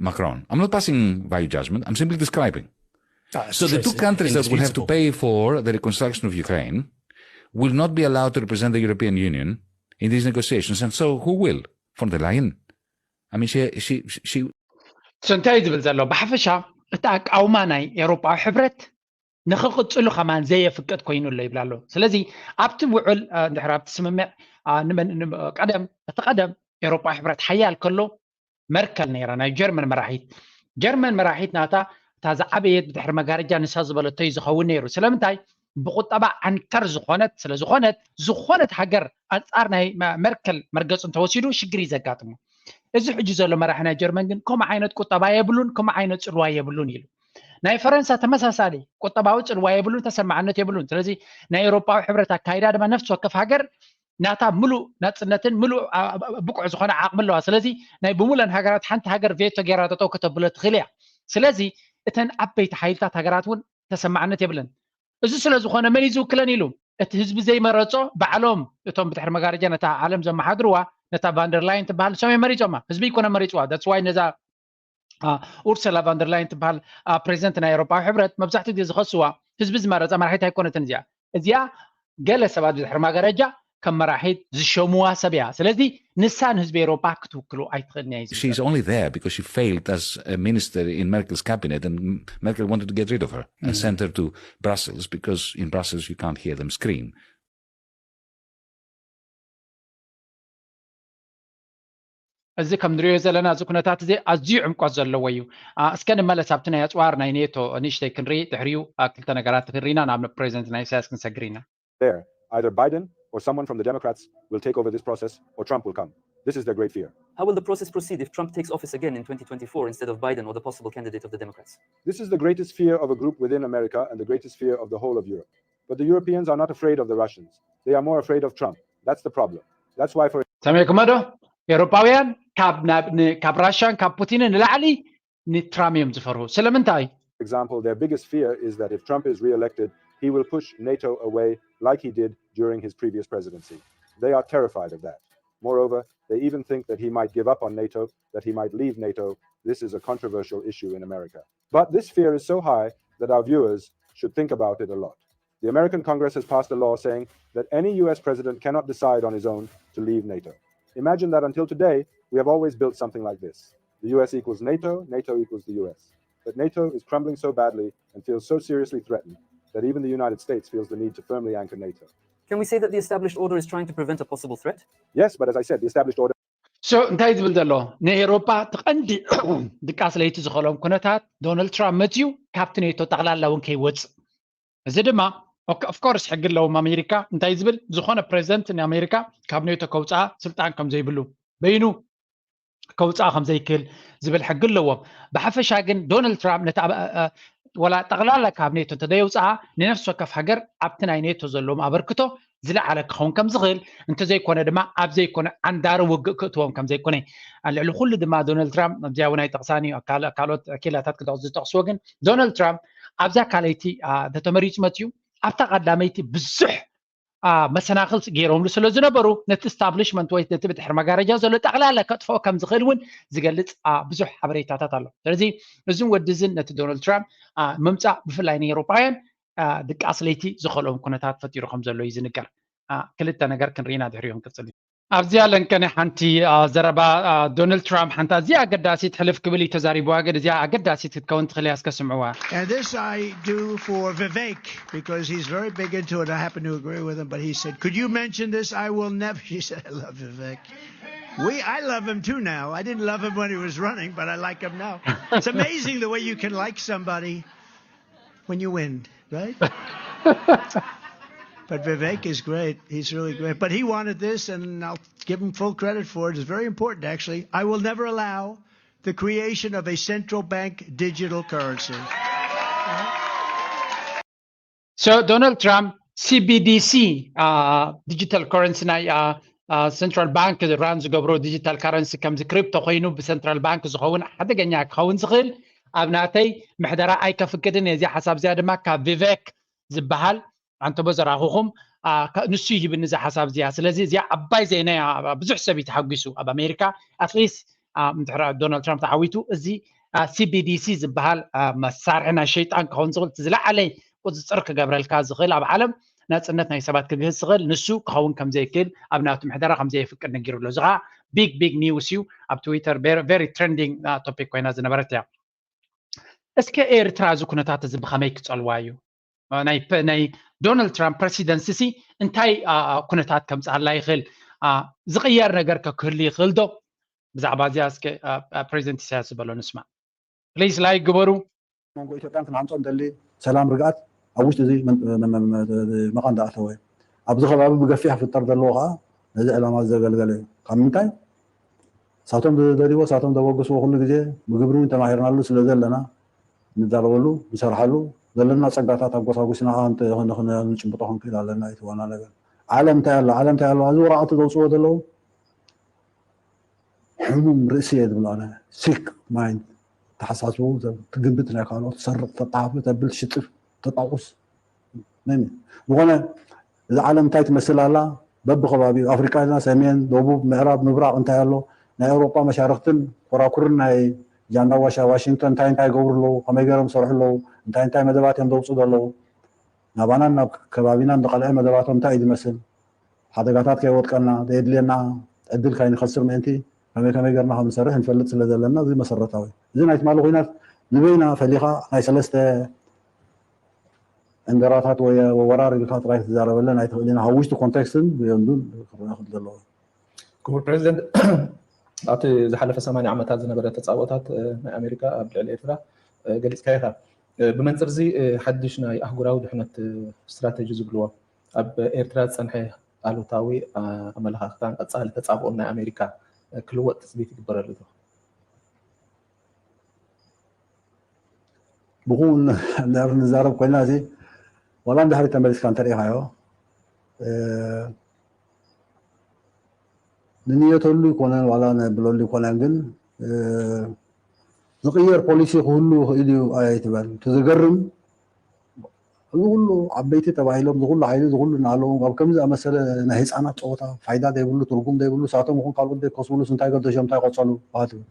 Macron. I'm not passing value judgment, I'm simply describing. Uh, so the two countries that will have to pay for the reconstruction of Ukraine will not be allowed to represent the European Union in these negotiations. And so who will? Von der Leyen. I mean, she, she, she, እንታይ ዝብል ዘሎ ብሓፈሻ እቲ ኣቃውማ ናይ ኤውሮጳዊ ሕብረት ንክቕፅሉ ከማን ዘየፍቅድ ኮይኑ ኣሎ ይብላ ኣሎ። ስለዚ ኣብቲ ውዕል እንድሕር ኣብቲ ስምምዕ ቀደም እቲ ቀደም ኤውሮጳዊ ሕብረት ሓያል ከሎ መርከል ነይራ ናይ ጀርመን መራሒት። ጀርመን መራሒት ናታ እታ ዝዓበየት ብድሕሪ መጋረጃ ንሳ ዝበለቶ እዩ ዝኸውን ነይሩ። ስለምንታይ? ብቁጠባ ዓንከር ዝኾነት ስለዝኾነት ዝኾነት ሃገር ኣንፃር ናይ መርከል መርገፂ እንተወሲዱ ሽግር እዩ ዘጋጥሞ። እዚ ሕጂ ዘሎ መራሒ ናይ ጀርመን ግን ከምኡ ዓይነት ቁጠባ የብሉን፣ ከምኡ ዓይነት ፅልዋ የብሉን ኢሉ። ናይ ፈረንሳ ተመሳሳሊ ቁጠባዊ ፅልዋ የብሉን፣ ተሰማዕነት የብሉን። ስለዚ ናይ ኤውሮጳዊ ሕብረት ኣካይዳ ድማ ነፍሲ ወከፍ ሃገር ናታ ምሉእ ናፅነትን ምሉእ ብቁዕ ዝኾነ ዓቕሚ ኣለዋ። ስለዚ ናይ ብሙለን ሃገራት ሓንቲ ሃገር ቬቶ ገይራ ጠጠው ከተብሎ ትኽእል እያ። ስለዚ እተን ዓበይቲ ሓይልታት ሃገራት እውን ተሰማዕነት የብለን። እዚ ስለ ዝኾነ መን እዩ ዝውክለን ኢሉ እቲ ህዝቢ ዘይመረፆ ባዕሎም እቶም ብድሕሪ መጋረጃ ነታ ዓለም ዘመሓድርዋ ነታ ቫንደርላይን ትበሃል ሰመይ መሪፆማ። ህዝቢ ይኮነ መሪፅዋ። That's why ነዛ ኡርሰላ ቫንደርላይን ትበሃል ፕሬዚደንት ናይ ኤውሮፓዊ ሕብረት መብዛሕትኡ ግዜ ዝኸስዋ ህዝቢ ዝመረፃ መራሒት ኣይኮነትን። እዚኣ እዚኣ ገለ ሰባት ብድሕሪ መጋረጃ ከም መራሒት ዝሸሙዋ ሰብ እያ። ስለዚ ንሳ ንህዝቢ ኤውሮፓ ክትውክሉ ኣይትኽእልን እያ። She's only there because she failed as a minister in Merkel's cabinet and Merkel wanted to get rid of her and send her to Brussels because in Brussels you can't hear them scream. እዚ ከም ንሪኦ ዘለና እዚ ኩነታት እዚ ኣዝዩ ዕምቆት ዘለዎ እዩ። እስከ ንመለስ ኣብቲ ናይ ኣፅዋር ናይ ኔቶ ንእሽተይ ክንርኢ፣ ድሕሪኡ ክልተ ነገራት ክንርኢና ናብ ፕሬዚደንት ናይ ኢሳያስ ክንሰግር ኢና። There, either Biden or someone from the Democrats will take over this process or Trump will come. This is their great fear. How will the process proceed if Trump takes office again in twenty twenty-four instead of Biden or the possible candidate of the Democrats? This is the greatest fear of a group within America and the greatest fear of the whole of Europe. But the Europeans are not afraid of the Russians. They are more afraid of Trump. That's the problem. That's why for ሰሚዕኩሞ ዶ? ኤውሮፓውያን ካብ ራሽያን ካብ ፑቲንን ንላዕሊ ንትራምፕ እዮም ዝፈርሁ። ስለምንታይ? example, their biggest fear is that if Trump is re-elected, he will push NATO away like he did during his previous presidency. They are terrified of that. Moreover, they even think that he might give up on NATO, that he might leave NATO. This is a controversial issue in America. But this fear is so high that our viewers should think about it a lot. The American Congress has passed a law saying that any U S president cannot decide on his own to leave NATO. Imagine that until today, we have always built something like this. The U S equals NATO, NATO equals the U S. But NATO is crumbling so badly and feels so seriously threatened that even the United States feels the need to firmly anchor NATO. Can we say that the established order is trying to prevent a possible threat? Yes, but as I said, the established order So እንታይ ዝብል ዘሎ ንኤውሮፓ እቲ ቀንዲ ድቃስ ለይቲ ዝኸሎም ኩነታት ዶናልድ ትራምፕ መፅዩ ካብቲ ኔቶ ጠቕላላ እውን ከይወፅእ። እዚ ድማ of course ሕጊ ኣለዎም ኣሜሪካ እንታይ ዝብል ዝኾነ ፕሬዚደንት ንኣሜሪካ ካብ ኔቶ ከውፅኣ ስልጣን ከም ዘይብሉ በይኑ ከውፅኣ ከም ዘይክእል ዝብል ሕጊ ኣለዎም። ብሓፈሻ ግን ዶናልድ ትራምፕ ነቲ ወላ ጠቕላላ ካብ ኔቶ እንተዘየውፅኣ ንነፍሲ ወከፍ ሃገር ኣብቲ ናይ ኔቶ ዘለዎም ኣበርክቶ ዝለዓለ ክኸውን ከም ዝኽእል፣ እንተዘይኮነ ድማ ኣብ ዘይኮነ ዓንዳሪ ውግእ ክእትዎም ከም ዘይኮነ፣ ልዕሊ ኩሉ ድማ ዶናልድ ትራምፕ ኣብዚኣ እውን ኣይጠቕሳን እዩ፣ ካልኦት ኪላታት ክጠቕሱ ዝጠቕስዎ። ግን ዶናልድ ትራምፕ ኣብዛ ካልኣይቲ ተተመሪፁ መፅዩ ኣብታ ቀዳመይቲ ብዙሕ መሰናኽል ገይሮምሉ ስለ ዝነበሩ፣ ነቲ ስታብሊሽመንት ወይ ነቲ ብድሕሪ መጋረጃ ዘሎ ጠቕላላ ከጥፍኦ ከም ዝኽእል እውን ዝገልፅ ብዙሕ ሓበሬታታት ኣሎ። ስለዚ እዝን ወዲ እዝን ነቲ ዶናልድ ትራምፕ ምምፃእ ብፍላይ ንኤውሮጳውያን ድቃስ ለይቲ ዝኸልኦም ኩነታት ፈጢሩ ከም ዘሎ እዩ ዝንገር። ክልተ ነገር ክንርኢና ድሕሪኡ ክንቅፅል። ኣብዚኣ ለንቀነ ሓንቲ ዘረባ ዶናልድ ትራምፕ ሓንቲ ኣዝያ ኣገዳሲት ሕልፍ ክብል እዩ ተዛሪብዋ። ግን እዚኣ ኣገዳሲት ክትከውን ትኽእል እያ፣ እስከ ስምዕዋ። And this I do for Vivek because he's very big into it. I happen to agree with him, but he said, "Could you mention this?" "I will never." She said, "I love Vivek." We, I love him too now. I didn't love him when he was running, but I like him now. It's amazing the way you can like somebody when you win, right? But Vivek is great. He's really great. But he wanted this, and I'll give him full credit for it. It's very important, actually. I will never allow the creation of a central bank digital currency. So Donald Trump, C B D C, digital currency ናይ central bank run ዝገብሮ digital currency ከምዚ ክሪፕቶ ኮይኑ ብሰንትራል ባንክ ዝኸውን ሓደገኛ ክኸውን ዝኽእል ኣብ ናተይ ምሕደራ ኣይከፍቅድን እየ። እዚኣ ሓሳብ እዚኣ ድማ ካብ ቪቨክ ዝበሃል ኣንተቦ ዘራኹኹም ንሱ ይሂብኒ እዛ ሓሳብ እዚኣ። ስለዚ እዚኣ ዓባይ ዜና እያ። ብዙሕ ሰብ እዩ ተሓጒሱ ኣብ ኣሜሪካ። ኣትሊስት እንድሕር ዶናልድ ትራምፕ ተዓዊቱ እዚ C B D C ዝበሃል መሳርሒ ናይ ሸይጣን ክኸውን ዝኽእል እቲ ዝለዓለ ቁፅፅር ክገብረልካ ዝኽእል ኣብ ዓለም ናፅነት ናይ ሰባት ክግህስ ዝኽእል ንሱ ክኸውን ከምዘይክእል ኣብ ናቱ ምሕደራ ከምዘየፍቅድ ነጊሩ ኣሎ። እዚ ከዓ big big news እዩ። ኣብ ትዊተር very trending topic ኮይና ዝነበረት እያ። እስከ ኤርትራ እዚ ኩነታት እዚ ብኸመይ ክፀልዋ እዩ? ናይ ዶናልድ ትራምፕ ፕረሲደንሲ ሲ እንታይ ኩነታት ከምፅኣላ ይኽእል? ዝቕየር ነገር ከ ክህሉ ይኽእል ዶ? ብዛዕባ እዚኣ እስከ ፕሬዚደንት ኢሳያስ ዝበሎ ንስማዕ። ፕሊስ ላይክ ግበሩ። መንጎ ኢትዮጵያን ክንሃንፆ እንደሊ ሰላም ርግኣት ኣብ ውሽጢ እዚ መቓን ዝኣተወ ኣብዚ ከባቢ ብገፊሕ ክፍጠር ዘለዎ ከዓ ነዚ ዕላማ ዘገልገለ እዩ። ካብ ምንታይ ሳቶም ዝደልዎ ሳቶም ዘበግስዎ ኩሉ ግዜ ብግብሪ እውን ተማሂርናሉ ስለ ዘለና ንዛረበሉ ንሰርሓሉ ዘለና ፀጋታት ኣጎሳጉስና ከዓ ንጭብጦ ክንክእል ኣለና። እቲ ዋና ነገር ዓለም እንታይ ኣሎ ዓለም እንታይ ኣሎ ኣብዚ ወረቃቱ ዘውፅዎ ዘለዉ ሕሙም ርእሲ እየ ዝብሎ ኣነ። ሲክ ማይንድ ተሓሳስቡ ትግምት ናይ ካልኦት ትሰርቅ ተጣፍእ ተብል ሽጥፍ ተጣቁስ ዝኾነ እዚ ዓለም እንታይ ትመስል ኣላ በብከባቢኡ ኣፍሪቃ ኢልና ሰሜን ደቡብ ምዕራብ ምብራቅ እንታይ ኣሎ ናይ ኤውሮጳ መሻርክትን ኮራኩርን ናይ ጃንዳ ዋሻ ዋሽንግተን እንታይ እንታይ ይገብሩ ኣለዉ ከመይ ገይሮም ይሰርሑ ኣለዉ እንታይ እንታይ መደባት እዮም ዘውፅኡ ዘለዉ ናባናን ናብ ከባቢናን ዝቐልዐ መደባቶም እንታይ እዩ ዝመስል ሓደጋታት ከይወድቀና ዘየድልየና ዕድል ካይንኸስር ምእንቲ ከመይ ከመይ ገርና ከም ንሰርሕ ንፈልጥ ስለ ዘለና እዚ መሰረታዊ እዚ ናይ ትማሊ ኩናት ንበይና ፈሊኻ ናይ ሰለስተ ዕንደራታት ወይ ወራር ኢልካ ጥራይ ክትዛረበለን ኣይትኽእልን ካብ ውሽጢ ኮንቴክስትን ብዮንዱን ክረኣ ክል ዘለዎ ክቡር ፕሬዚደንት ኣብቲ ዝሓለፈ ሰማንያ ዓመታት ዝነበረ ተፃብኦታት ናይ ኣሜሪካ ኣብ ልዕሊ ኤርትራ ገሊፅካ ኢኻ ብመንፅር እዚ ሓድሽ ናይ ኣህጉራዊ ድሕነት ስትራተጂ ዝብልዎ ኣብ ኤርትራ ዝፀንሐ ኣሉታዊ ኣመለኻኽታን ቀፃሊ ተፃብኦን ናይ ኣሜሪካ ክልወጥ ትፅቢት ይግበረሉ ዶ? ብኡ እንድሕር ንዛረብ ኮይና እዚ ዋላ እንድሕሪ ተመሊስካ እንተሪኢኻዮ ንንየተሉ ይኮነን ዋላ ነብለሉ ይኮነን ግን ዝቅየር ፖሊሲ ክህሉ ይኽእል እዩ ኣይትበል እቲ ዝገርም እዚ ኩሉ ዓበይቲ ተባሂሎም ዝኩሉ ሓይሊ ዝኩሉ እናሃለዎም ኣብ ከምዚ ኣመሰለ ናይ ህፃናት ፀወታ ፋይዳ ዘይብሉ ትርጉም ዘይብሉ ሳቶም ይኹን ካልኦት ዘይከስብሉስ እንታይ ገደሾም እንታይ ቆፀሉ ትብል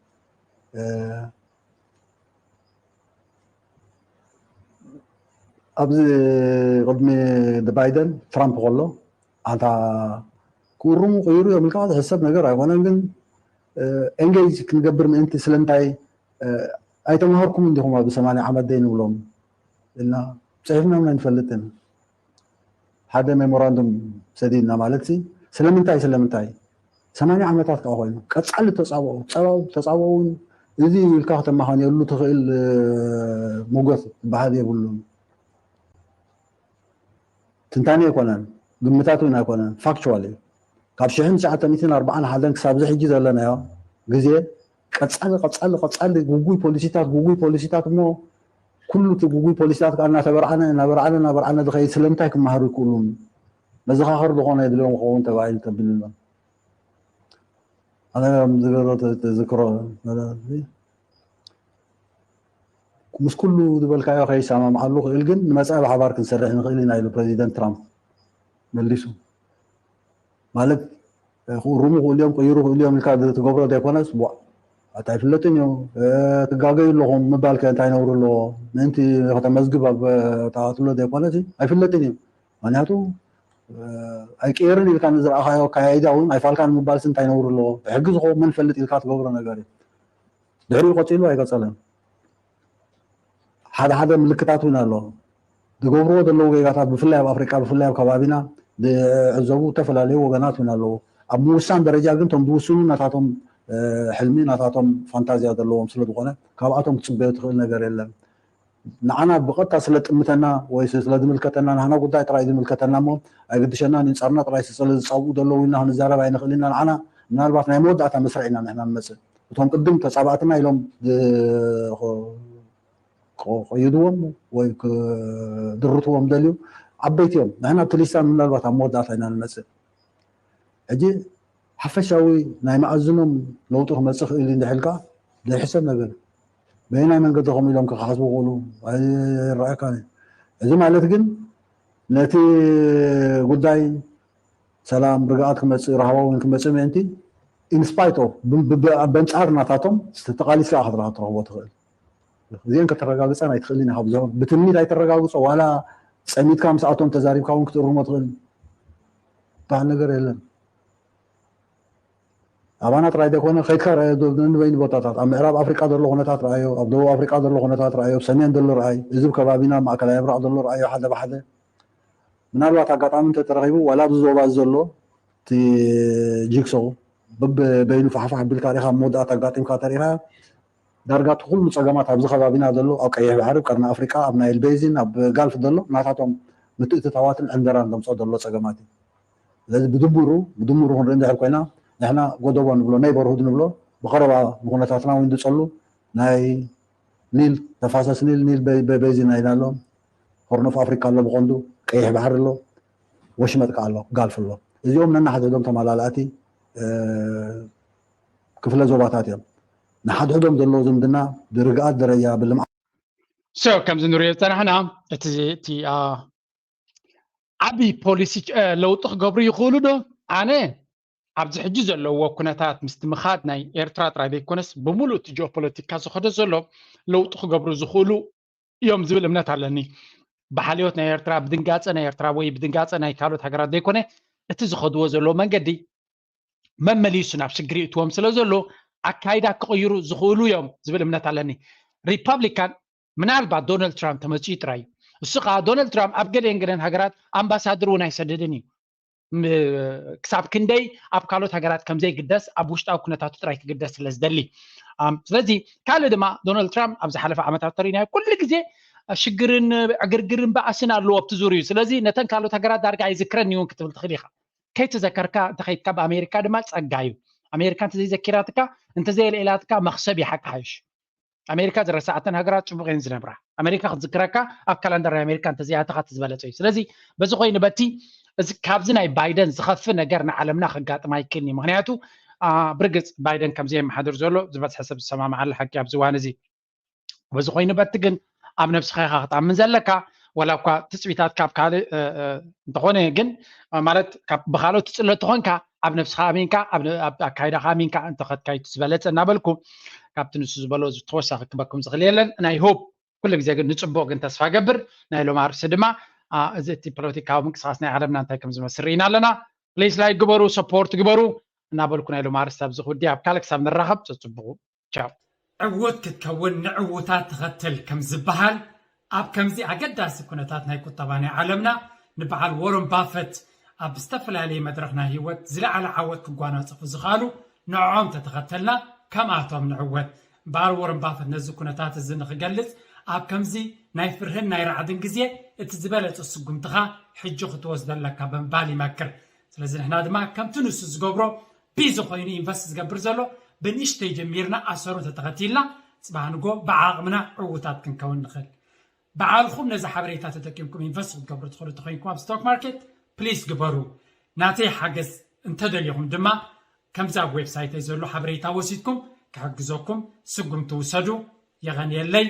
ኣብዚ ቅድሚ ባይደን ትራምፕ ከሎ ኣንታ ክውርሙ ቅይሩ እዮም ኢልካ ዝሕሰብ ነገር ኣይኮነን ግን ኤንጌጅ ክንገብር ምእንቲ ስለምንታይ ኣይተማሃርኩም እንዲኹም ኣብዚ ሰማንያ ዓመት ደይ ንብሎም ኢልና ፅሒፍና እውን ኣይንፈልጥን ሓደ ሜሞራንዱም ሰዲድና ማለት ሲ ስለምንታይ ስለምንታይ ሰማንያ ዓመታት ከዓ ኮይኑ ቀፃሊ ተፃብኦ ፀባው ተፃብኦ እውን እዚ ኢልካ ከተማኻንየሉ ትኽእል ሞገት ዝበሃል የብሉን ትንታኔ ኣይኮነን ግምታት እውን ኣይኮነን ፋክቹዋል እዩ ካብ ሽሕን ትሽዓተ ሚእትን ኣርባዓን ሓደን ክሳብ እዚ ሕጂ ዘለናዮ ግዜ ቀፃሊ ቀፃሊ ቀፃሊ ጉጉይ ፖሊሲታት ጉጉይ ፖሊሲታት እሞ ኩሉ እቲ ጉጉይ ፖሊሲታት ከዓ እናተበርዓነ እናበርዓነ እናበርዓነ ዝኸይድ ስለምንታይ ክመሃሩ ይክእሉን መዘኻኸሪ ዝኾነ የድልዮም ክኸውን ተባሂሉ ተቢሉ ኣሎ። ኣነ ዝገሮ ተዝክሮ ምስ ኩሉ ዝበልካዮ ከይሰማምዓሉ ክእል፣ ግን ንመጻኢ ብሓባር ክንሰርሕ ንኽእል ኢና ኢሉ ፕረዚደንት ትራምፕ መሊሱ። ማለት ክእርሙ ክእሉ እዮም፣ ቅይሩ ክእሉ እዮም ኢልካ ትገብሮ ዘይኮነስ፣ ቧዕ፣ ኣታ ኣይፍለጥን እዩ፣ ትጋገዩ ኣለኹም ምባል ከ እንታይ ነውሪ ኣለዎ? ምእንቲ ከተመዝግብ ኣብ ተኣትሎ ዘይኮነስ ኣይፍለጥን እዩ። ምክንያቱ ኣይቅየርን ኢልካ ንዝረኣኻዮ ኣካያይዳ እውን ኣይፋልካን ምባልሲ እንታይ ነውሪ ኣለዎ? ብሕጊ ዝኸውን መን ይፈልጥ ኢልካ ትገብሮ ነገር እዩ። ድሕሪኡ ቀፂሉ ኣይቀፀለን። ሓደ ሓደ ምልክታት እውን ኣሎ። ዝገብርዎ ዘለዉ ጌጋታት ብፍላይ ኣብ ኣፍሪቃ፣ ብፍላይ ኣብ ከባቢና ዝዕዘቡ ዝተፈላለዩ ወገናት እውን ኣለዉ። ኣብ ምውሳን ደረጃ ግን እቶም ዝውስኑ ናታቶም ሕልሚ ናታቶም ፋንታዝያ ዘለዎም ስለ ዝኾነ ካብኣቶም ክትፅበዮ ትኽእል ነገር የለን። ንዓና ብቐጥታ ስለ ጥምተና ወይ ስለ ዝምልከተና ንህና ጉዳይ ጥራይ ዝምልከተና እሞ ኣይግድሸናን፣ ይንጻርና ጥራይ ስለ ዝጻብኡ ዘለዉ ኢልና ክንዛረብ ኣይንኽእል ኢና። ንዓና ምናልባት ናይ መወዳእታ መስርዕ ኢና ንሕና ንመጽእ። እቶም ቅድም ተጻባእትና ኢሎም ክቆይድዎም ወይ ክድርትዎም ደልዩ ዓበይቲ እዮም። ንሕና ኣብቲ ሊስታ ምናልባት ኣብ መወዳእታ ኢና ንመጽእ። ሕጂ ሓፈሻዊ ናይ መኣዝኖም ለውጢ ክመጽእ ክእል እንድሕልካ ዘይሕሰብ ነገር እዩ። በየናይ መንገዲ ከም ኢሎም ክሓስቡ ክእሉ ኣይረኣካን እዩ። እዚ ማለት ግን ነቲ ጉዳይ ሰላም ርግኣት ክመፅእ ራህዋ እውን ክመፅእ ምእንቲ ኢንስፓይት ኦፍ በንፃር ናታቶም ተቃሊስካ ክትረካ ትረክቦ ትኽእል። እዚአን ከተረጋግፀን ኣይትኽእልን ኢካ ብዙ ብትምኒት ኣይተረጋግፆ ዋላ ፀሚትካ ምስኣቶም ተዛሪብካ እውን ክትእርሞ ትኽእል በሃል ነገር የለን። ኣባና ጥራይ ዘይኮነ ከይድካ ረኣዮ ንበይኑ ቦታታት ኣብ ምዕራብ ኣፍሪቃ ዘሎ ኩነታት ረኣዮ፣ ኣብ ደቡብ ኣፍሪቃ ዘሎ ኩነታት ረኣዮ፣ ኣብ ሰሜን ዘሎ ረኣይ፣ እዚ ከባቢና ማእከላይ ምብራቅ ዘሎ ረኣዮ ሓደ ብሓደ ምናልባት ኣጋጣሚ እንተተረኺቡ ዋላ ኣብዚ ዞባ ዘሎ እቲ ጂግሶ በበይኑ ፋሕፋሕ ቢልካ ሪኻ መወዳእታ ኣጋጢምካ ተሪኻ ዳርጋ እቲ ኩሉ ፀገማት ኣብዚ ከባቢና ዘሎ ኣብ ቀይሕ ባሕሪ ቀርኒ ኣፍሪቃ ኣብ ናይል ቤዚን ኣብ ጋልፍ ዘሎ ናታቶም ምትእትታዋትን ዕንደራን ዘምፅኦ ዘሎ ፀገማት እዩ። ስለዚ ብድምሩ ብድምሩ ክንርኢ እንድሕር ኮይና ንሕና ጎደቦ ንብሎ ኔይበርሁድ ንብሎ ብቀረባ ንኩነታትና እውን ዝፀሉ ናይ ኒል ተፋሰስ ኒል ኒል ቤዚን ኣይና ኣሎ ሆርን ኦፍ ኣፍሪካ ኣሎ ብቐንዱ ቀይሕ ባሕሪ ኣሎ ወሽመጥ ከዓ ኣሎ ጋልፍ ኣሎ እዚኦም ነናሓድሕዶም ተመላላእቲ ክፍለ ዞባታት እዮም ንሓድሕዶም ዘለዎ ዝምድና ብርግኣት ደረጃ ብልምዓት so ከምዚ ንሪኦ ዝፀናሕና እቲ እቲ ዓብዪ ፖሊሲ ለውጢ ክገብሩ ይኽእሉ ዶ ኣነ ኣብዚ ሕጂ ዘለዎ ኩነታት ምስቲ ምኻድ ናይ ኤርትራ ጥራይ ዘይኮነስ ብምሉእ እቲ ጂኦፖለቲካ ዝኸዶ ዘሎ ለውጢ ክገብሩ ዝኽእሉ እዮም ዝብል እምነት ኣለኒ ብሓልዮት ናይ ኤርትራ ብድንጋፀ ናይ ኤርትራ ወይ ብድንጋፀ ናይ ካልኦት ሃገራት ዘይኮነ እቲ ዝኸድዎ ዘለዎ መንገዲ መመሊሱ ናብ ሽግር ይእትዎም ስለ ዘሎ ኣካይዳ ክቕይሩ ዝኽእሉ እዮም ዝብል እምነት ኣለኒ ሪፐብሊካን ምናልባት ዶናልድ ትራምፕ ተመፅኡ ጥራይ እዩ እሱ ከዓ ዶናልድ ትራምፕ ኣብ ገለን ገለን ሃገራት ኣምባሳደር እውን ኣይሰደድን እዩ ክሳብ ክንደይ ኣብ ካልኦት ሃገራት ከምዘይግደስ ኣብ ውሽጣዊ ኩነታቱ ጥራይ ክግደስ ስለ ዝደሊ ስለዚ ካልእ ድማ ዶናልድ ትራምፕ ኣብ ዝሓለፈ ዓመታት ተሪናዮ ኩሉ ግዜ ሽግርን ዕግርግርን በኣስን ኣለዎ ኣብቲ ዙር እዩ ስለዚ ነተን ካልኦት ሃገራት ዳርጋ ኣይዝክረን እውን ክትብል ትኽእል ኢኻ ከይተዘከርካ እንተኸይድካ ብኣሜሪካ ድማ ፀጋ እዩ ኣሜሪካ እንተዘይዘኪራትካ እንተዘየልዒላትካ መኽሰብ ይሓቂ ሓይሽ ኣሜሪካ ዝረሳዓተን ሃገራት ፅቡቅ እየን ዝነብራ ኣሜሪካ ክትዝክረካ ኣብ ካላንደር ናይ ኣሜሪካ እንተዘይኣተካ እቲ ዝበለፀ እዩ ስለዚ በዚ ኮይኑ በቲ እዚ ካብዚ ናይ ባይደን ዝኸፍ ነገር ንዓለምና ከጋጥም ኣይክልን እዩ ምክንያቱ ብርግፅ ባይደን ከምዘየመሓድር ዘሎ ዝበዝሐ ሰብ ዝሰማምዓሉ ሓቂ ኣብዚ ዋን እዚ በዚ ኮይኑ በቲ ግን ኣብ ነብስኻ ኢኻ ክትኣምን ዘለካ ዋላ እኳ ትፅቢታት ካብ ካልእ እንተኾነ ግን ማለት ብካልኦት ትፅሎ ተኾንካ ኣብ ነብስኻ ኣሚንካ ኣካይዳኻ ኣሚንካ እንተኸድካዩ ዝበለፀ እናበልኩ ካብቲ ንሱ ዝበሎ ተወሳኺ ክበኩም ዝኽእል የለን ናይ ሆፕ ኩሉ ግዜ ግን ንፅቡቅ ግን ተስፋ ገብር ናይ ሎም ኣርእስቲ ድማ እዚ እቲ ፖለቲካዊ ምንቅስቃስ ናይ ዓለምና እንታይ ከም ዝመስል ርኢና ኣለና ፕሊስ ላይክ ግበሩ ሰፖርት ግበሩ እናበልኩ ናይ ሎም ኣርእስቲ ኣብዚ ክውዲ ኣብ ካልእ ክሳብ ንራኸብ ፀፅቡቁ ቻው ዕዉት ክትከውን ንዕዉታት ተኸተል ከም ዝበሃል ኣብ ከምዚ ኣገዳሲ ኩነታት ናይ ቁጠባ ናይ ዓለምና ንበዓል ወረን ባፈት ኣብ ዝተፈላለየ መድረኽ ናይ ህይወት ዝለዓለ ዓወት ክጓናፀፉ ዝኽኣሉ ንዕኦም ተተኸተልና ከምኣቶም ንዕወት በዓል ወረን ባፈት ነዚ ኩነታት እዚ ንክገልፅ ኣብ ከምዚ ናይ ፍርህን ናይ ራዕድን ግዜ እቲ ዝበለፀ ስጉምትኻ ሕጂ ክትወስዶ ኣለካ ብምባል ይመክር ስለዚ ንሕና ድማ ከምቲ ንሱ ዝገብሮ ቢዚ ኮይኑ ኢንቨስት ዝገብር ዘሎ ብንእሽተይ ጀሚርና ኣሰሩ እንተተኸቲልና ፅባሕ ንጎ ብዓቕምና ዕዉታት ክንከውን ንኽእል በዓልኹም ነዚ ሓበሬታ ተጠቂምኩም ኢንቨስት ክትገብሩ ትኽእሉ እንተኮይንኩም ኣብ ስቶክ ማርኬት ፕሊስ ግበሩ። ናተይ ሓገዝ እንተደሊኹም ድማ ከምዚ ኣብ ዌብሳይተይ ዘሎ ሓበሬታ ወሲድኩም ክሕግዘኩም ስጉምቲ ውሰዱ። የቐንየለይ።